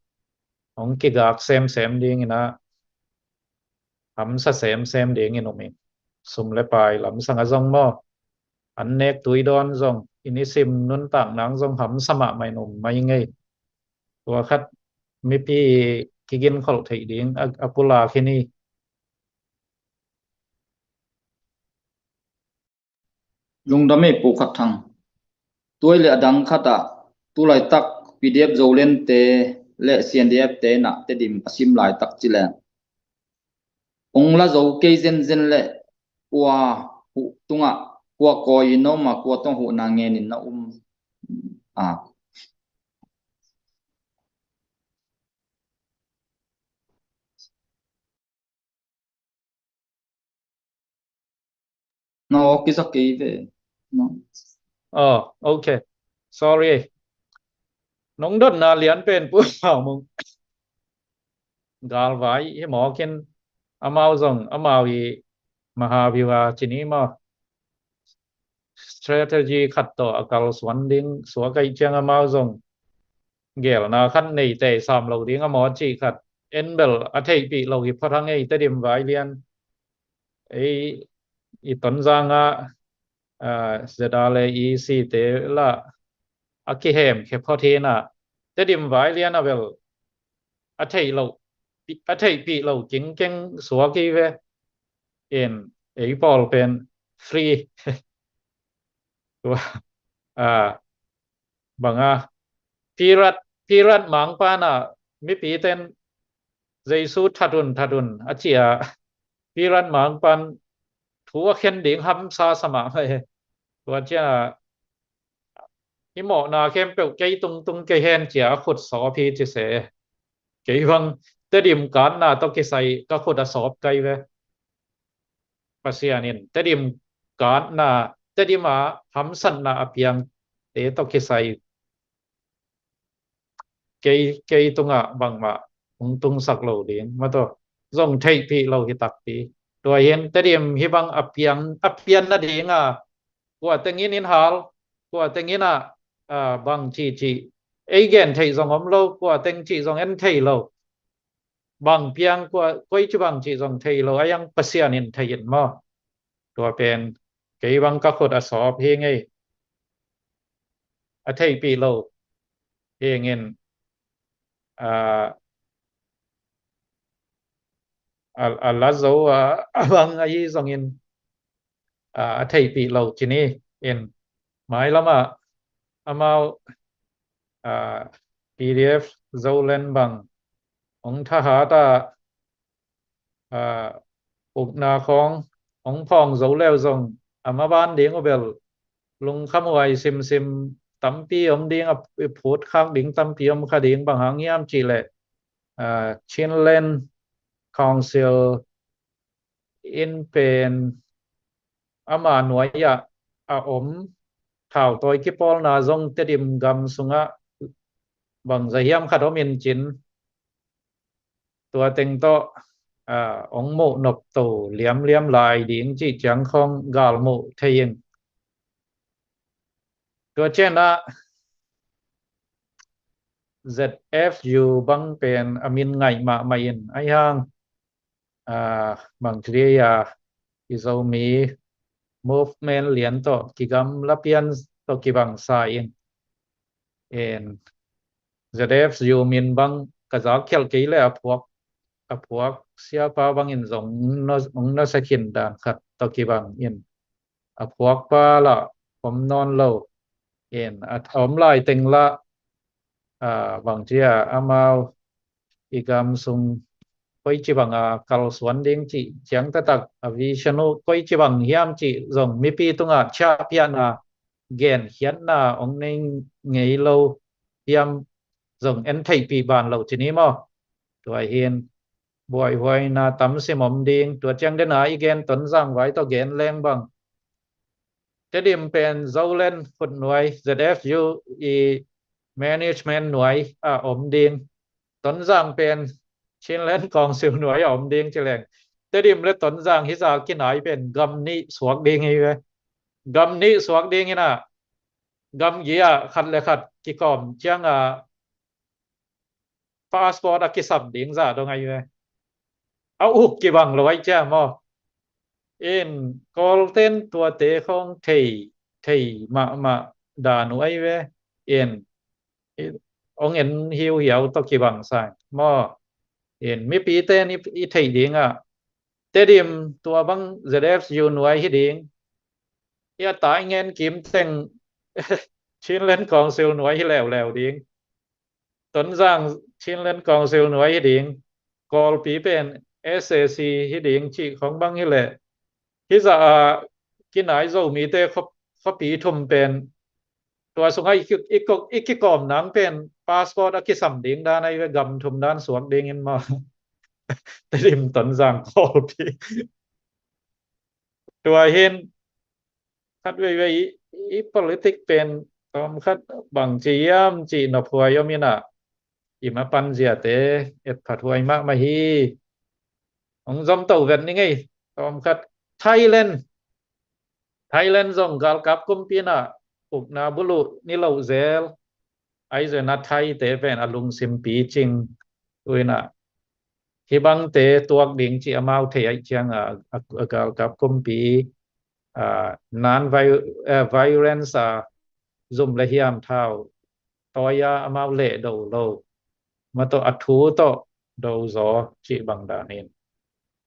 hong kigak semsem dingin ah hamsa semsem dingin um ing. Sum le pai lamsang a zong maw. an nek tui dawn zong, i nisim nuntak nang zong hamsa mahmah in om mai ngei. Tua khat mipi kigin kholh theih ding a, a pulak hi ni. Lungdam ei Pu Khat Thang. Tua i le a dang khat ah, tu laitak P D F Zoland te le C N D F te in ah Tedim a sim laitak ci leng, ong la zo kei zenzen le kua huh tungah, kua kawi in na um a, kua tungah huhna ngen in na um a? No, kisa kei ve. No. Oh, okay. Sorry. Nong dotna lian pen Pu Hau Mung, galvai hi mawk in, amau zong, amau i Mahavira ci ni maw, strategy khat tawh a kalsuan ding suak ahih ciang amau zong gelna khat nei tei sam lo ding a maw cih khat, en bel a theihpih lo hi phot hang ei, Tedim vai lian ei i Tonzang ah, ah, Z R le E C te lah a kihem khe phot hi na, Tedim vai lian a bel a theih lo, a theihpih lo kingkeng suak hi ve. In ei pawl pen free. Tua, ah, bang a, Pilat, Pilat mangpan ah mipi ten Jesu that un, that un a ci a, Pilat mangpan thu a khen ding hamsa sa mahmah e. Tua ciang a, i mawhna khempeuh kei tungtung kei hen ci a, a khut sawp hi ci se. Kei bang Tedim kanna tawh kisai ka khut a sawp kai ve. Pasian in Tedim kanna, Tedim a hamsatna a piangte tawh kisai kei, kei tungah bangmah hong tungsak lo ding. Mataw, zong theihpih lo hi takpi. Tua hin Tedim hih bang a piang, a pian nading a, kua tengin in hal, kua tengin ah, ah, bang cihcih ei gen theih zong om lo, kua teng cih zong en thei lo. Bang piang, kua, koici bang cih zong thei lo, a yang Pasian in thei in maw. Tua pen kei bang ka khut a sawp hi ngei. A theihpih lo hi ngin, ah, a, a la zo a, a bang ahi zongin, ah, a theihpih lo ci ni. In mailam ah amau, ah, P D F Zoland bang hong thahat a, ah, ukna khawng hong phawng zo leu zong a maban ding uh bel lungkhamhuai simsim tampi om ding a, i phut khak ding tampi om kha ding. Bang hang hiam cih leh, ah, Chinland Council in pen ama nuai ah a om thautawi kipawlna zong Tedim gam sungah bangza hiam khat om in cin, tua teng tawh, ah, hong muh nop to liamliam lai ding cih ciang khawng galmuh thei in. Tua ciangin ah Z F U bang pen a min ngaih mahmah in, ahi hang, ah, bang ci ding a, i Zomi movement lian tawh kigamla pian tawh kibangsa in. In Z F U min bang ka zak khialh kei leh a phuak, a phuak siapa bangin zong hong na, hong na sa khin dan khat tawh kibang in, a phuakpa lah om nawn lo. In a om lai teng lah, ah, bang ci a, amau i gam sung koici bang a kalsuan ding cih ciang taktak, a vision uh koici bang hiam cih zong mipi tungah ciahpiahna, genkhiatna hong nei ngei lo hiam zong en theihpih ban lo ci ni maw. Tua hin buaihuaina tam sim om ding. Tua ciang den a i gen Tonzang vai tawh gen leng bang, Tedim pen Zoland khut nuai, Z F U i management nuai a om ding. Tonzang pen Chinland Council nuai a om ding ci leng, Tedim le Tonzang hizah kinai pen gam nih suak ding hi ve. Gam nih suak ding in ah, gam gi ah khat le khat kikawm ciang a, passport a kisap ding zah dong ahi ve. A uk kibang lo ahi ciang maw. In Kawlten tuate khawng thei thei mahmah dan uh ahi ve. In, i, ong en hiuhiau tawh kibang sang maw. In, mipite in i, i theih ding ah, Tedim tua bang Z F U nuai hi ding. I a tai ngen kim teng Chinland Council nuai hi leuleu ding. Tonzang Chinland Council nuai hi ding. Kawlpi pen S A C hi ding cih khong bang hi leh. Hi zah a kinai Zomite khuap, khuapi thum pen tua sungah i ki, i ko, i kikawm nang pen passport a kisam ding dan ahi ve, gam thum dan suak ding in maw. Tedim, Tonzang, Kawlpi. Tua hin khat veivei i, i politic pen tawm khat bang ci hiam cih nophuai om in ah, i mapan ziate et phathuai mahmah hi. Hong zom to vet ni ngei. Tawm khat Thailand. Thailand zong galkap kumpi in ah ukna buluh ni lo zel. Ahi zongin ah Thaite pen a lungsim picing. Tu in ah hih bangte tuak ding cih amau thei ahih ciang a, a, a galkap kumpi, a, non-vi-, a, violence a zum le hiam thau tawi a amau leh do lo. Mah tawh a thu tawh do zaw cih bang dan in.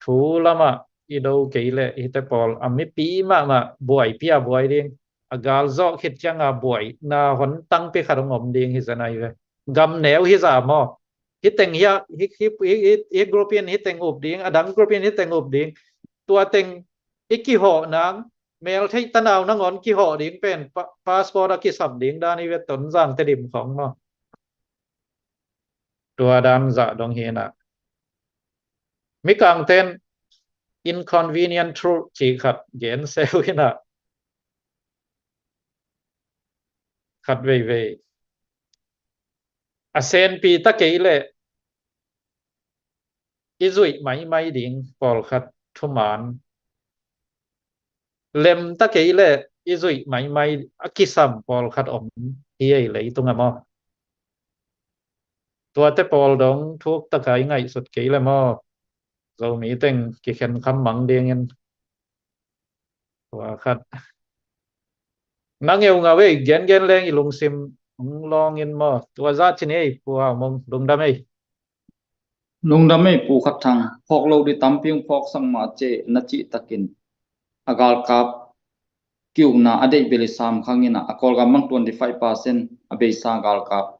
Thu lamah i do kei leh hihte pawl a mipi mahmah buaipi a buai ding. A gal zawh khit ciang a buaina hon tangpi khat hong om ding hi zen ahi ve. Gam neu hi zah maw. Hih teng hi a, hih, hih, hih, hih, hih group in hih teng up ding, a dang group in hih teng up ding. Tua teng i kihawh nang, mel theih tanau nangawn kihawh ding pen pa, passport a kisam ding dan hi ve, Tonzang, Tedim khong maw. Tua dan zah dong hi in ah. Mikangten inconvenient truth cih khat gen seu in ah. Khat veivei. A senpi ta kei leh i zuih maimai ding pawlkhat thuman. Lem ta kei leh i zuih maimai a kisam pawlkhat om hi ei leitung ah maw. Tuate pawl dong thuk taka i ngaihsut kei leh maw. Zomi teng kikhen kham mang dingin. Tua khat. Na ngeungau ei, gengen leng i lungsim hong lawng in maw. Tua zah ci ni ei, Pu Hau Mung, lungdam ei. Lungdam ei, Pu Khat Thang. Phawk lo di tampi hong phawksak mah ci na cih takin. A galkap kiukna a deih bel i sam khang in ah, a Kawlgam bang twenty five percent a beisa galkap.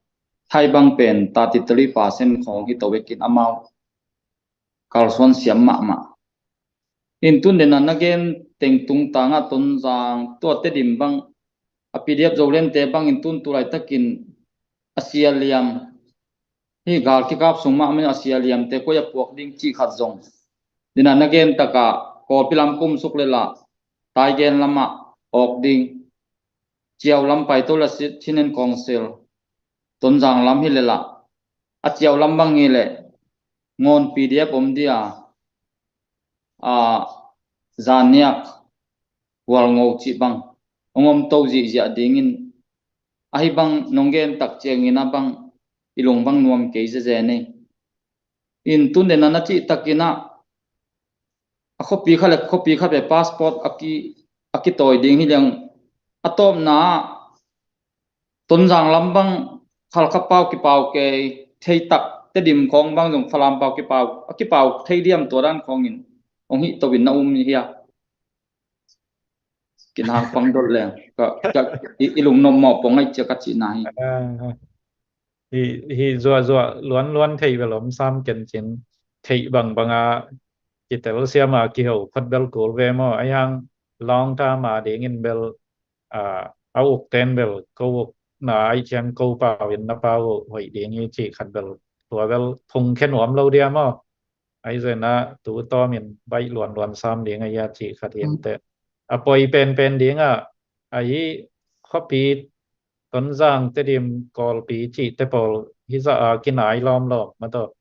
Thai bang pen thirty three percent khawng hi to vekin amau kalsuan siam mahmah. In tun den a na gen teng tungtang ah Tonzang, tua Tedim bang, a P D F Zolandte bang in tun tu laitakin a sia liam, hih gal kikap sung mahmah a sia liamte koi a puak ding cih khat zong. Den a na gen takah Kawlpi lam kum suk leh lah, Taigen lamah awk ding. Ciau lam pai to leh Chin, Chinland Council, Tonzang lam hi leh lah. A Ciau lam bang hi leh Ngawn P D F om dia, a, Zaniak, Hualngo cih bang hong om to zihziah dingin, ahi bang nong gen tak ciangin a bang i lung bang nuam kei zezen ei. In tun den a na cih takin ah, a khuapi khat leh khuapi khat beh passport a ki, a kitawi ding hi liang. A tawpna ah Tonzang lam bang Khalkha pau kipau kei thei tak, Tedim khawng bang zong Falam pau kipau, a kipau thei diam, tua dan khawngin hong hih to in na um hi a. Kinak pang dot leng ka, ka, i, i lungnuam mawh pong ahi cia ka cihna hi. Ah, hi, hi zuahzuah luanluan theih bel om sam ken cin, theih bangbang a kitel siam a kiho phot bel kul ve maw. Ahi hang long term a dingin bel, a, a ukten bel ko ukna ahi ciang ko pau in na pau uh hoih ding hi cih khat bel, tua bel phung khe nuam lo dia maw. Ahi zongin ah tu tawmin baih luanluan sam ding ahi a cih khat hi inteh. A poi penpen ding ah, ahi khuapi Tonzang, Tedim, Kawlpi cihte pawl hi zah a kinai lawmlawm mah tawh.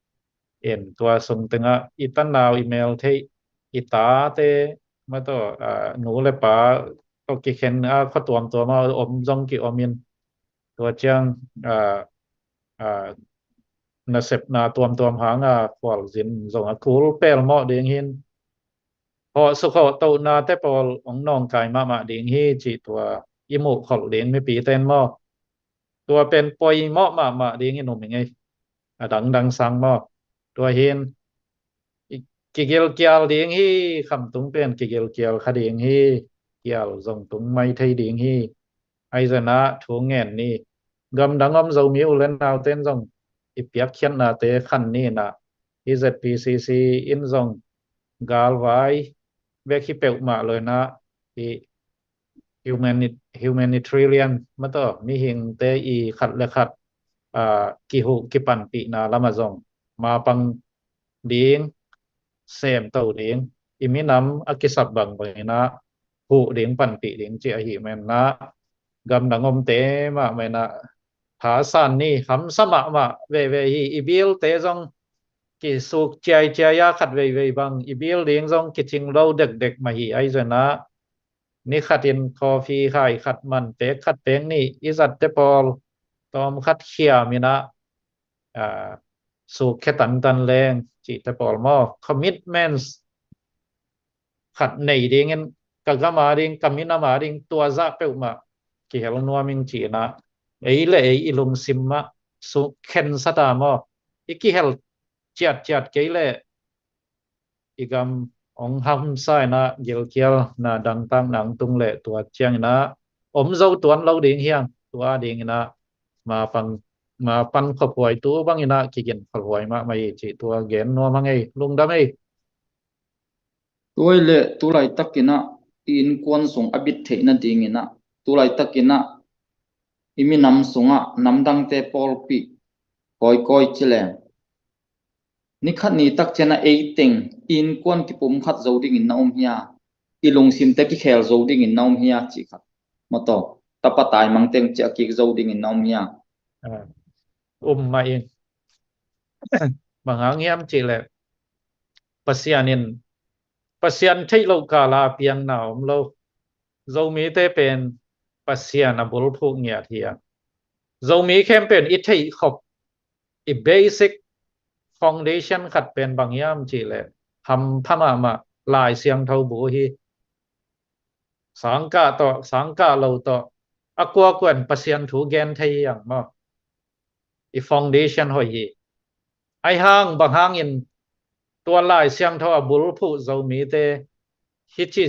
In tua sung tengah i tanau, i meltheih, i tate mah tawh, a, nu le pa tawh kikhen a khua tuamtuam a om zong ki-om in. Tua ciang, a, a, nasepna tuamtuam hang a khualzin zong a kul pelmawh ding hi in. Hawh suk hawh tohnate pawl hong nawngkai mahmah ding hi cih tua i muh kholh ding mipi ten maw. Tua pen poimawh mahmah ding i nuam ing ei. A dangdang sang maw. Tua hin i kigilkial ding hi, khamtung pen kigilkial kha ding hi, kial zong tung mai thei ding hi. Ahi zongin ah thu ngen ni. Gamdang om Zomi u le nau ten zong i piakkhiatnate khan ni in ah, i Z P C C in zong galvai bek hi peuhmah lo in ah, i humani-, humanitarian mataw, mihingte i khat le khat, aa, kihuh kipanpihna lamah zong mapang ding, semto ding, i minam a kisap bangbang in ah huh ding, panpih ding cih ahih man in ah, gamdang omte mahmah in ah thasan ni. Hamsa mahmah veve hi. I bilte zong kisuk ciaiciai a, khat veivei bang i bil ding zong kicing lo dekdek mah hi. Ahi zongin ah ni khatin coffee khai khat man, pek khat pek nih i zatte pawl tawm khat khiam in ah, aa, suk khia tantan leng cihte pawl maw, commitments khat nei dingin, ka gam a ding, ka minam a ding, tua zah peuhmah kihel nuam ing ci in ah, ei le ei i lungsim mah suk khensa ta maw. I kihel ciatciat kei leh i gam hong hamsa in ah, gilkialna dangtak nang tung leh tua ciangin ah om zo tuan lo ding hi hang. Tua dingin ah mapang, mapan khuaphuai tu bangin ah kigin khuaphuai mahmah hi cih tua gen nuam hang ei. Lungdam ei. Tua hi leh tulaitakin ah i innkuan sung a bit theih nadingin ah, tulaitakin ah i minam sungah namdangte pawlpi kawikawi ci leng, ni khat ni tak ciangin ah ei teng i innkuan kipumkhat zo dingin na om hia, i lungsimte kikhel zo dingin na om hia cih khat mataw, tapa taimang teng ciah kik zo dingin na om hia? Ah, um mah ing. Bang hang hiam cih leh Pasian in, Pasian theih loh kal a piangna om lo. Zomite pen Pasian a bulphuh ngiat hi a, Zomi khempeuh in i theih khop, i basic foundation khat pen bang hiam cih leh hampha mahmah Lai Siangtho bu hi. Sangkah tawh, sangkah lo tawh, a kuakua in Pasian thu gen thei hi hang maw. I foundation hoih hi. Ahi hang bang hangin tua Lai Siangtho a bulphuh Zomite hih ci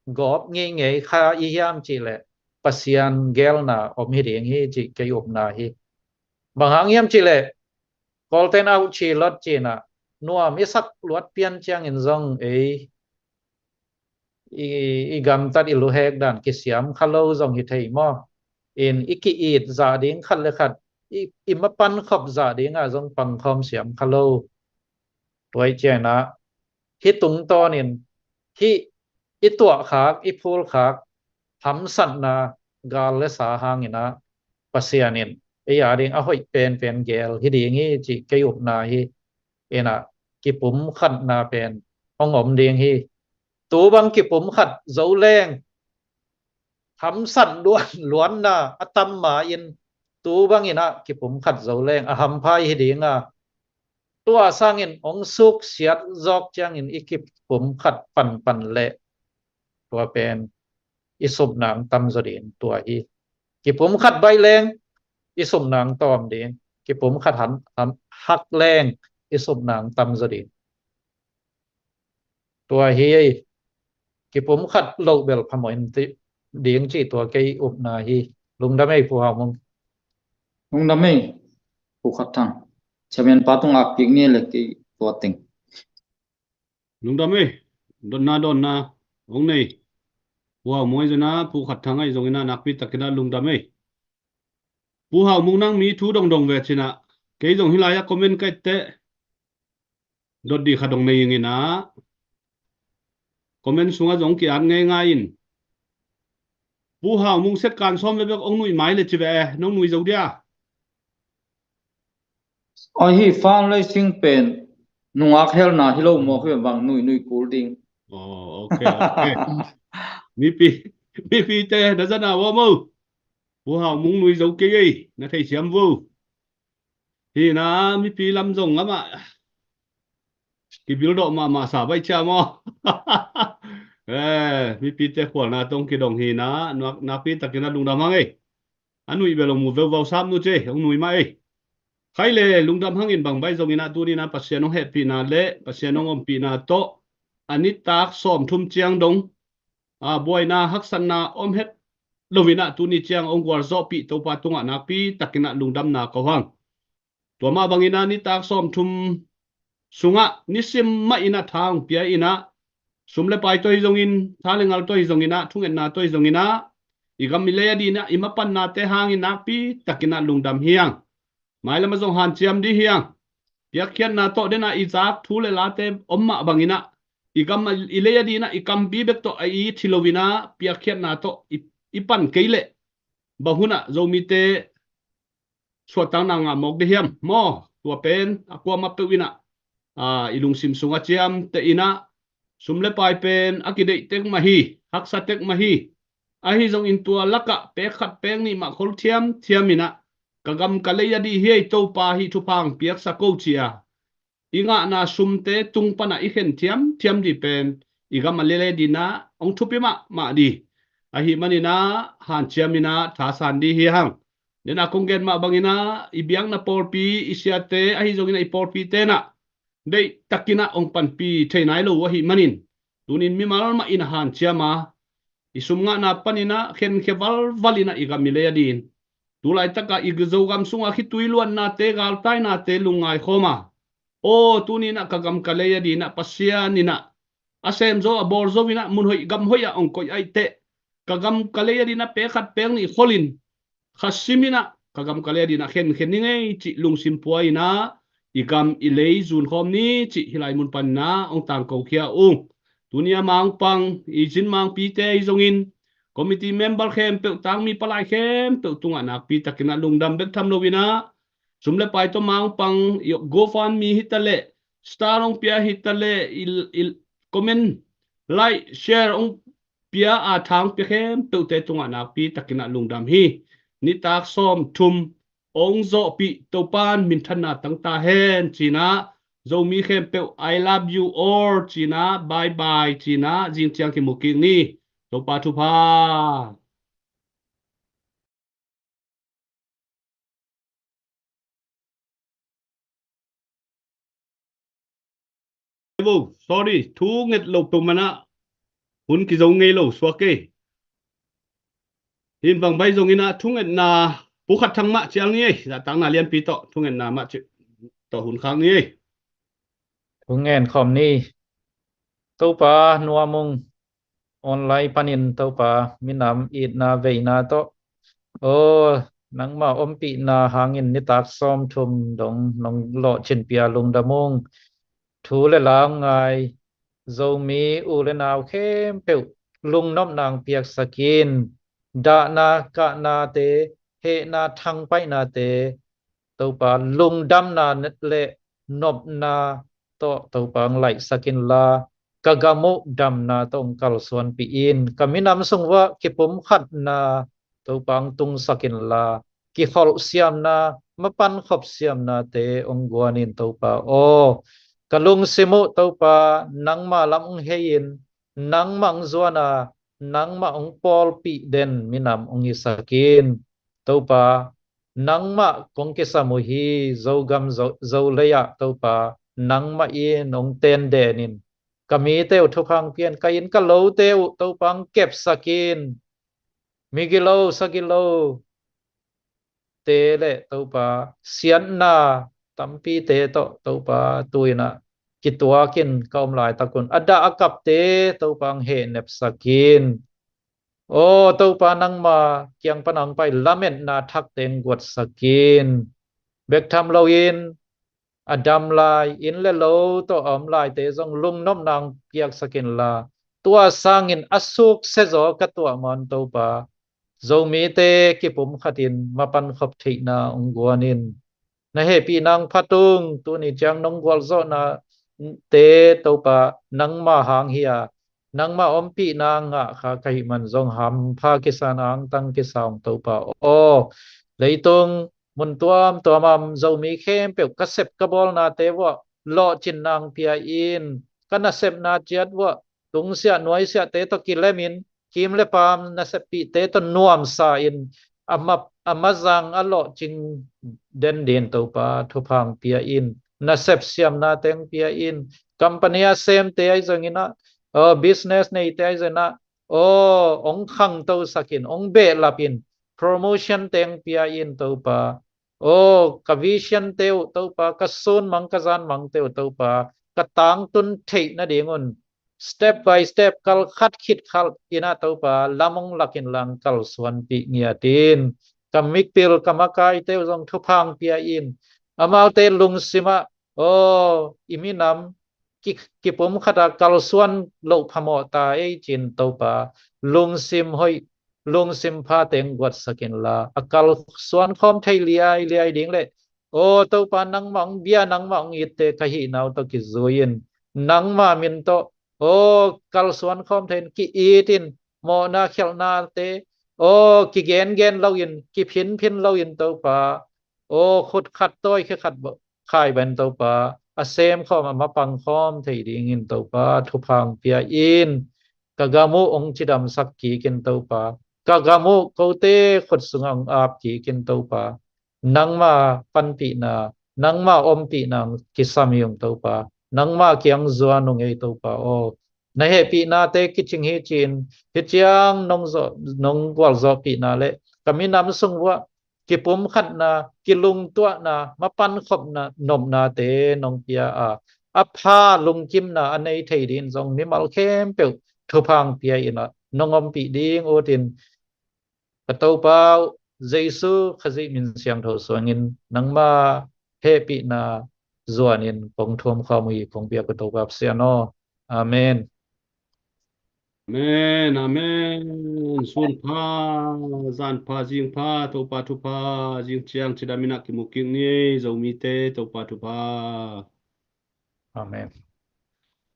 gawp ngeingei kha i hiam cih leh Pasian geelna om hi ding hi cih kei upna hi. Bang hang hiam cih leh Kawlten auh ci lot ci in ah nuam i sak luat pian ciangin zong ei i, i gamtat i luhek dan kisiam kha lo zong hi thei maw. In i ki-it zah ding khat le khat, i, i mapan khop zah ding ah zong pangkhawm siam kha lo. Tua hi ciangin ah hih tungtawnin hih i tuahkhak, i phulkhak hamsatna gal le sa hangin ah Pasian in ei a ding a hoih penpen geel hi ding hi cih kei upna hi. In ah kipumkhatna pen hong om ding hi. Tu bang kipumkhat zo leng hamsat luan, luanna a tam ma-in tu bangin ah kipumkhat zo leng a hampha hi ding a, tua sangin hong suksiat zawk ciangin i kipumkhat panpan leh tua pen i supna hong tam zaw ding tua hi. Kipumkhat baih leng i supna hong tawm ding, kipumkhat han, han, hak leng i supna hong tam zaw ding. Tua hi ei, kipumkhat loh bel phamawh in ti ding cih tua kei upna hi. Lungdam ei, Pu Hau Mung. Lungdam ei, Pu Khat Thang. Chairman pa tung ak kik ni le kei tua teng. Lungdam ei, dotna, dotna hong nei Pu Hau Mung ahi zongin ah, Pu Khat Thang ahi zongin ah, nakpi takin ah lungdam ei. Pu Hau Mung, nang mi thu dongdong ve cin ah, kei zong hih lai-ah comment ka et teh dot dih khat dong nei ing in ah, comment sungah zong ki-at ngeingai in. Pu Hau Mung, set kan sawm vekvek hong nuih mai le ci ve e, nong nui zo dia? Ahi, fan lei sing pen nungak helna hi lo maw, hi bang nuih nuih kul ding. Oh, ok, ok. Mipi, mipite na zana ua maw. Pu Hau Mung nui zo kei ei, na theisiam vo. Hi na, mipi lam zong amah kibildawh mahmah sa baih cia maw. Eh, mipite khualna tawh kidong hi na, nakpi takin ah lungdam hang ei. A nuih bel hong mu veuvausap nu ci ei, hong nuih mah ei. Khai le lungdam hangin bang bai zongin ah tuni in ah Pasian hong hehpihna le Pasian hong ompihna tawh a nitak sawmthum ciang dong, a buaina haksatna om het loin ah tuni ciang hong gualzawhpih Topa tungah nakpi takin ah lungdamna ko hang. Tua mah bangin ah nitak sawmthum sungah nisim mah in ah tha hong pia in ah, sum le pai tawh hi zongin, tha le ngal tawh hi zongin ah, thungetna tawh hi zongin ah, i gam i lei a dingin ah i mapannate hangin nakpi takin ah lungdam hi hang. Mailam ah zong hanciam dih hi hang. Piakkhiatna tawh den ah i zak thu le late om mah bangin ah, i gam i lei a dingin ah i kampi bek tawh a it hi loin ah, piakkhiatna tawh i, i pan kei leh, bang hun ah Zomite suahtakna ngah mawk dih hiam maw? Tua pen a kuamah peuh in ah, a, i lungsim sungah ciamteh in ah, sum le pai pen a kideih tek mah hi, haksa tek mah hi. Ahi zongin tua lakah pek khat pek nih mah khol thiamthiam in ah, ka gam ka lei a ding hi ei Topa, hih thupha hong piaksa ko ci a, i ngahna sumte tung pan ah i khen thiamthiam ding pen i gam a lei a dingin ah hong thupi mahmah ding. Ahih manin ah hanciam in ah thasan dih hi hang. Den ah kong gen mah bangin ah i biakna pawlpi, i siate ahi zongin ah i pawlpite in ah deih takin ah hong panpih thei nai lo uh ahih manin, tuni in mimal mah in ah hanciam a, i sum ngahna panin ah khenkhia valval in ah i gam i lei a dingin, tu laitak ah i Zogam sungah khitui luannate, galtainate lungngai khawm a, aw, tuni in ah ka gam ka lei a dingin ah Pasian in ah a sem zo, a bawl zo in ah mun hoih gam hoih ah hong koih ahih teh, ka gam ka lei a dingin ah pek khat pek nih khol in, kha sim in ah ka gam ka lei a dingin ah khenkhen ni ngei cih lungsim pua in ah, i gam i lei zunkhawm ni cih hih lai mun panin ah hong tangkokhia ung. Tuni a Mangpang i zin Mangpite ahi zongin, committee member khempeuh, tangmi palai khempeuh tungah nakpi takin ah lungdam bek tham loin ah, sum le pai tawh Mangpang i GoFundMe hi ta leh, star hong pia hi ta leh, i, i comment, like, share hong pia a, tha hong pia khempeuhte tungah nakpi takin ah lungdam hi. Nitak sawmthum hong zawhpih Topa'n minthanna tang ta hen ci in ah, Zomi khempeuh, I love you all ci in ah, bye bye ci in ah, zing ciang kimu kik ni. Topa thupha. Vo, sorry, thunget lo peuhmah in ah hun kizo ngei lo suak ei. Hih bang bai zongin ah thungetna pukhat thang mah cial ni ei, zahtakna lianpi tawh thungetna mah ci tawh hun khak ni ei. Thungen khawm ni. Topa nuam ung, online panin Topa minam itna veina tawh, aw, nangmah ompihna hangin nitak sawmthum dong nong lawhcin pia lungdam ung. Thu le la ngai Zomi u le nau khempeuh lungnopna hong piaksak in, dahna kahnate, hehna thangpaihnate, Topa lungdamna le nopna tawh Topa hong laihsak inla, ka gam uh damna tawh hong kalsuanpih in, ka minam sung uah kipumkhatna Topa hong tungsak inla, kikholh siamna, mapan khop siamnate hong guan in Topa aw. Ka lungsim uh Topa nangmah lam hong hei in, nangmah hong zuan a, nangmah hong pawlpih den minam hong hisak in. Topa, nangmah kong kisam uh hi, Zogam Zo, Zolei ah Topa, nangmah in hong tenden in. Ka mite uh thupha hong pia in, ka inn ka lote uh Topa hong kepsak in. Migilo, sagilo te le Topa, siatna tampite tawh Topa tu-in ah kituak in ka om laitak un, a dah a kapte Topa hong hehnepsak in. Aw Topa, nangma kiang pan hong pai lametna thakte hong guatsak in. Bek tham loin a dam lai, inn le lo tawh a om laite zong lungnopna hong piaksak inla, tua sangin a sukse zaw ka tuah mawn Topa, Zomite kipumkhat in mapan khop theihna hong guan in. Na hehpihna hong phat ung, tuni ciang nong gualzawhnate Topa nangma hang hi a, nangma ompihna ngah kha ka hih man zong hampha kisa, angtang kisa ung Topa aw. Leitung mun tuamtuam a om Zomi khempeuh ka sep ka bawlnate uah lawhcinna hong pia in, ka nasepna ciat uah tungsiah nuaisiahte tawh kilemin, kim le paam naseppihte tawh nuamsa in, a ma, a mazang a lawhcing den din Topa thupha hong pia in, nasep siamna teng pia in, company a semte ahi zongin ah, aw, business neite ahi zongin ah, aw, hong khangtosak in, hong behlap in, promotion teng pia in Topa. Aw, ka vision te uh Topa, ka sun mang ka zan mangte uh Topa, ka tangtun theih nadingun step by step, kal khat khit khat in ah Topa, lam hong lak inla kalsuanpih ngiat in. Ka mipil, ka makaite uh zong thupha hong pia in, amaute lungsim ah, aw, i minam ki, kipumkhat a kalsuan loh phamawh ta ei ci-in Topa, lungsim hoih, lungsim pha teng guatsak inla, a kalsuan khawm thei liailiai ding le, aw Topa, nangmah hong bia, nangmah hong itte ka hihna uh tawh kizui in, nangmah min tawh, aw, kalsuan khawm thei in, ki-it in, mawhna khialhnate, aw, kigengen loin, kiphinphin loin Topa, aw, khut khat tawi khe khat khai ban Topa, a sem khawm, a mapang khawm thei dingin Topa thupha hong pia in. Ka gam uh hong cidamsak kik in Topa, ka gam uh kote khut sungah hong ap kik in Topa, nangma panpihna, nangma ompihna kisam hi ung Topa, nangma kiang zuan ung ei Topa aw. Na hehpihnate kicing hi ci-in, hih ciang nong zawh, nong gualzawhpihna le ka minam sung uah kipumkhatna, kilungtuahna, mapankhopna, nopnate nong pia a, a pha lungkimna a nei thei dingin zong mimal khempeuh thupha hong pia in ah, nong ompih ding utin, ka Topa uh Jesu Khazih min siangtho suangin nangma hehpihna zuanin kong thuam khawm uh hi, kong biak uh Topa Pasian aw. Amen. Amen, amen. Sun pha, zan pha, zing pha, Topa thupha, zing ciang cidam in ah kimu kik ni ei, Zomite, Topa thupha. Amen.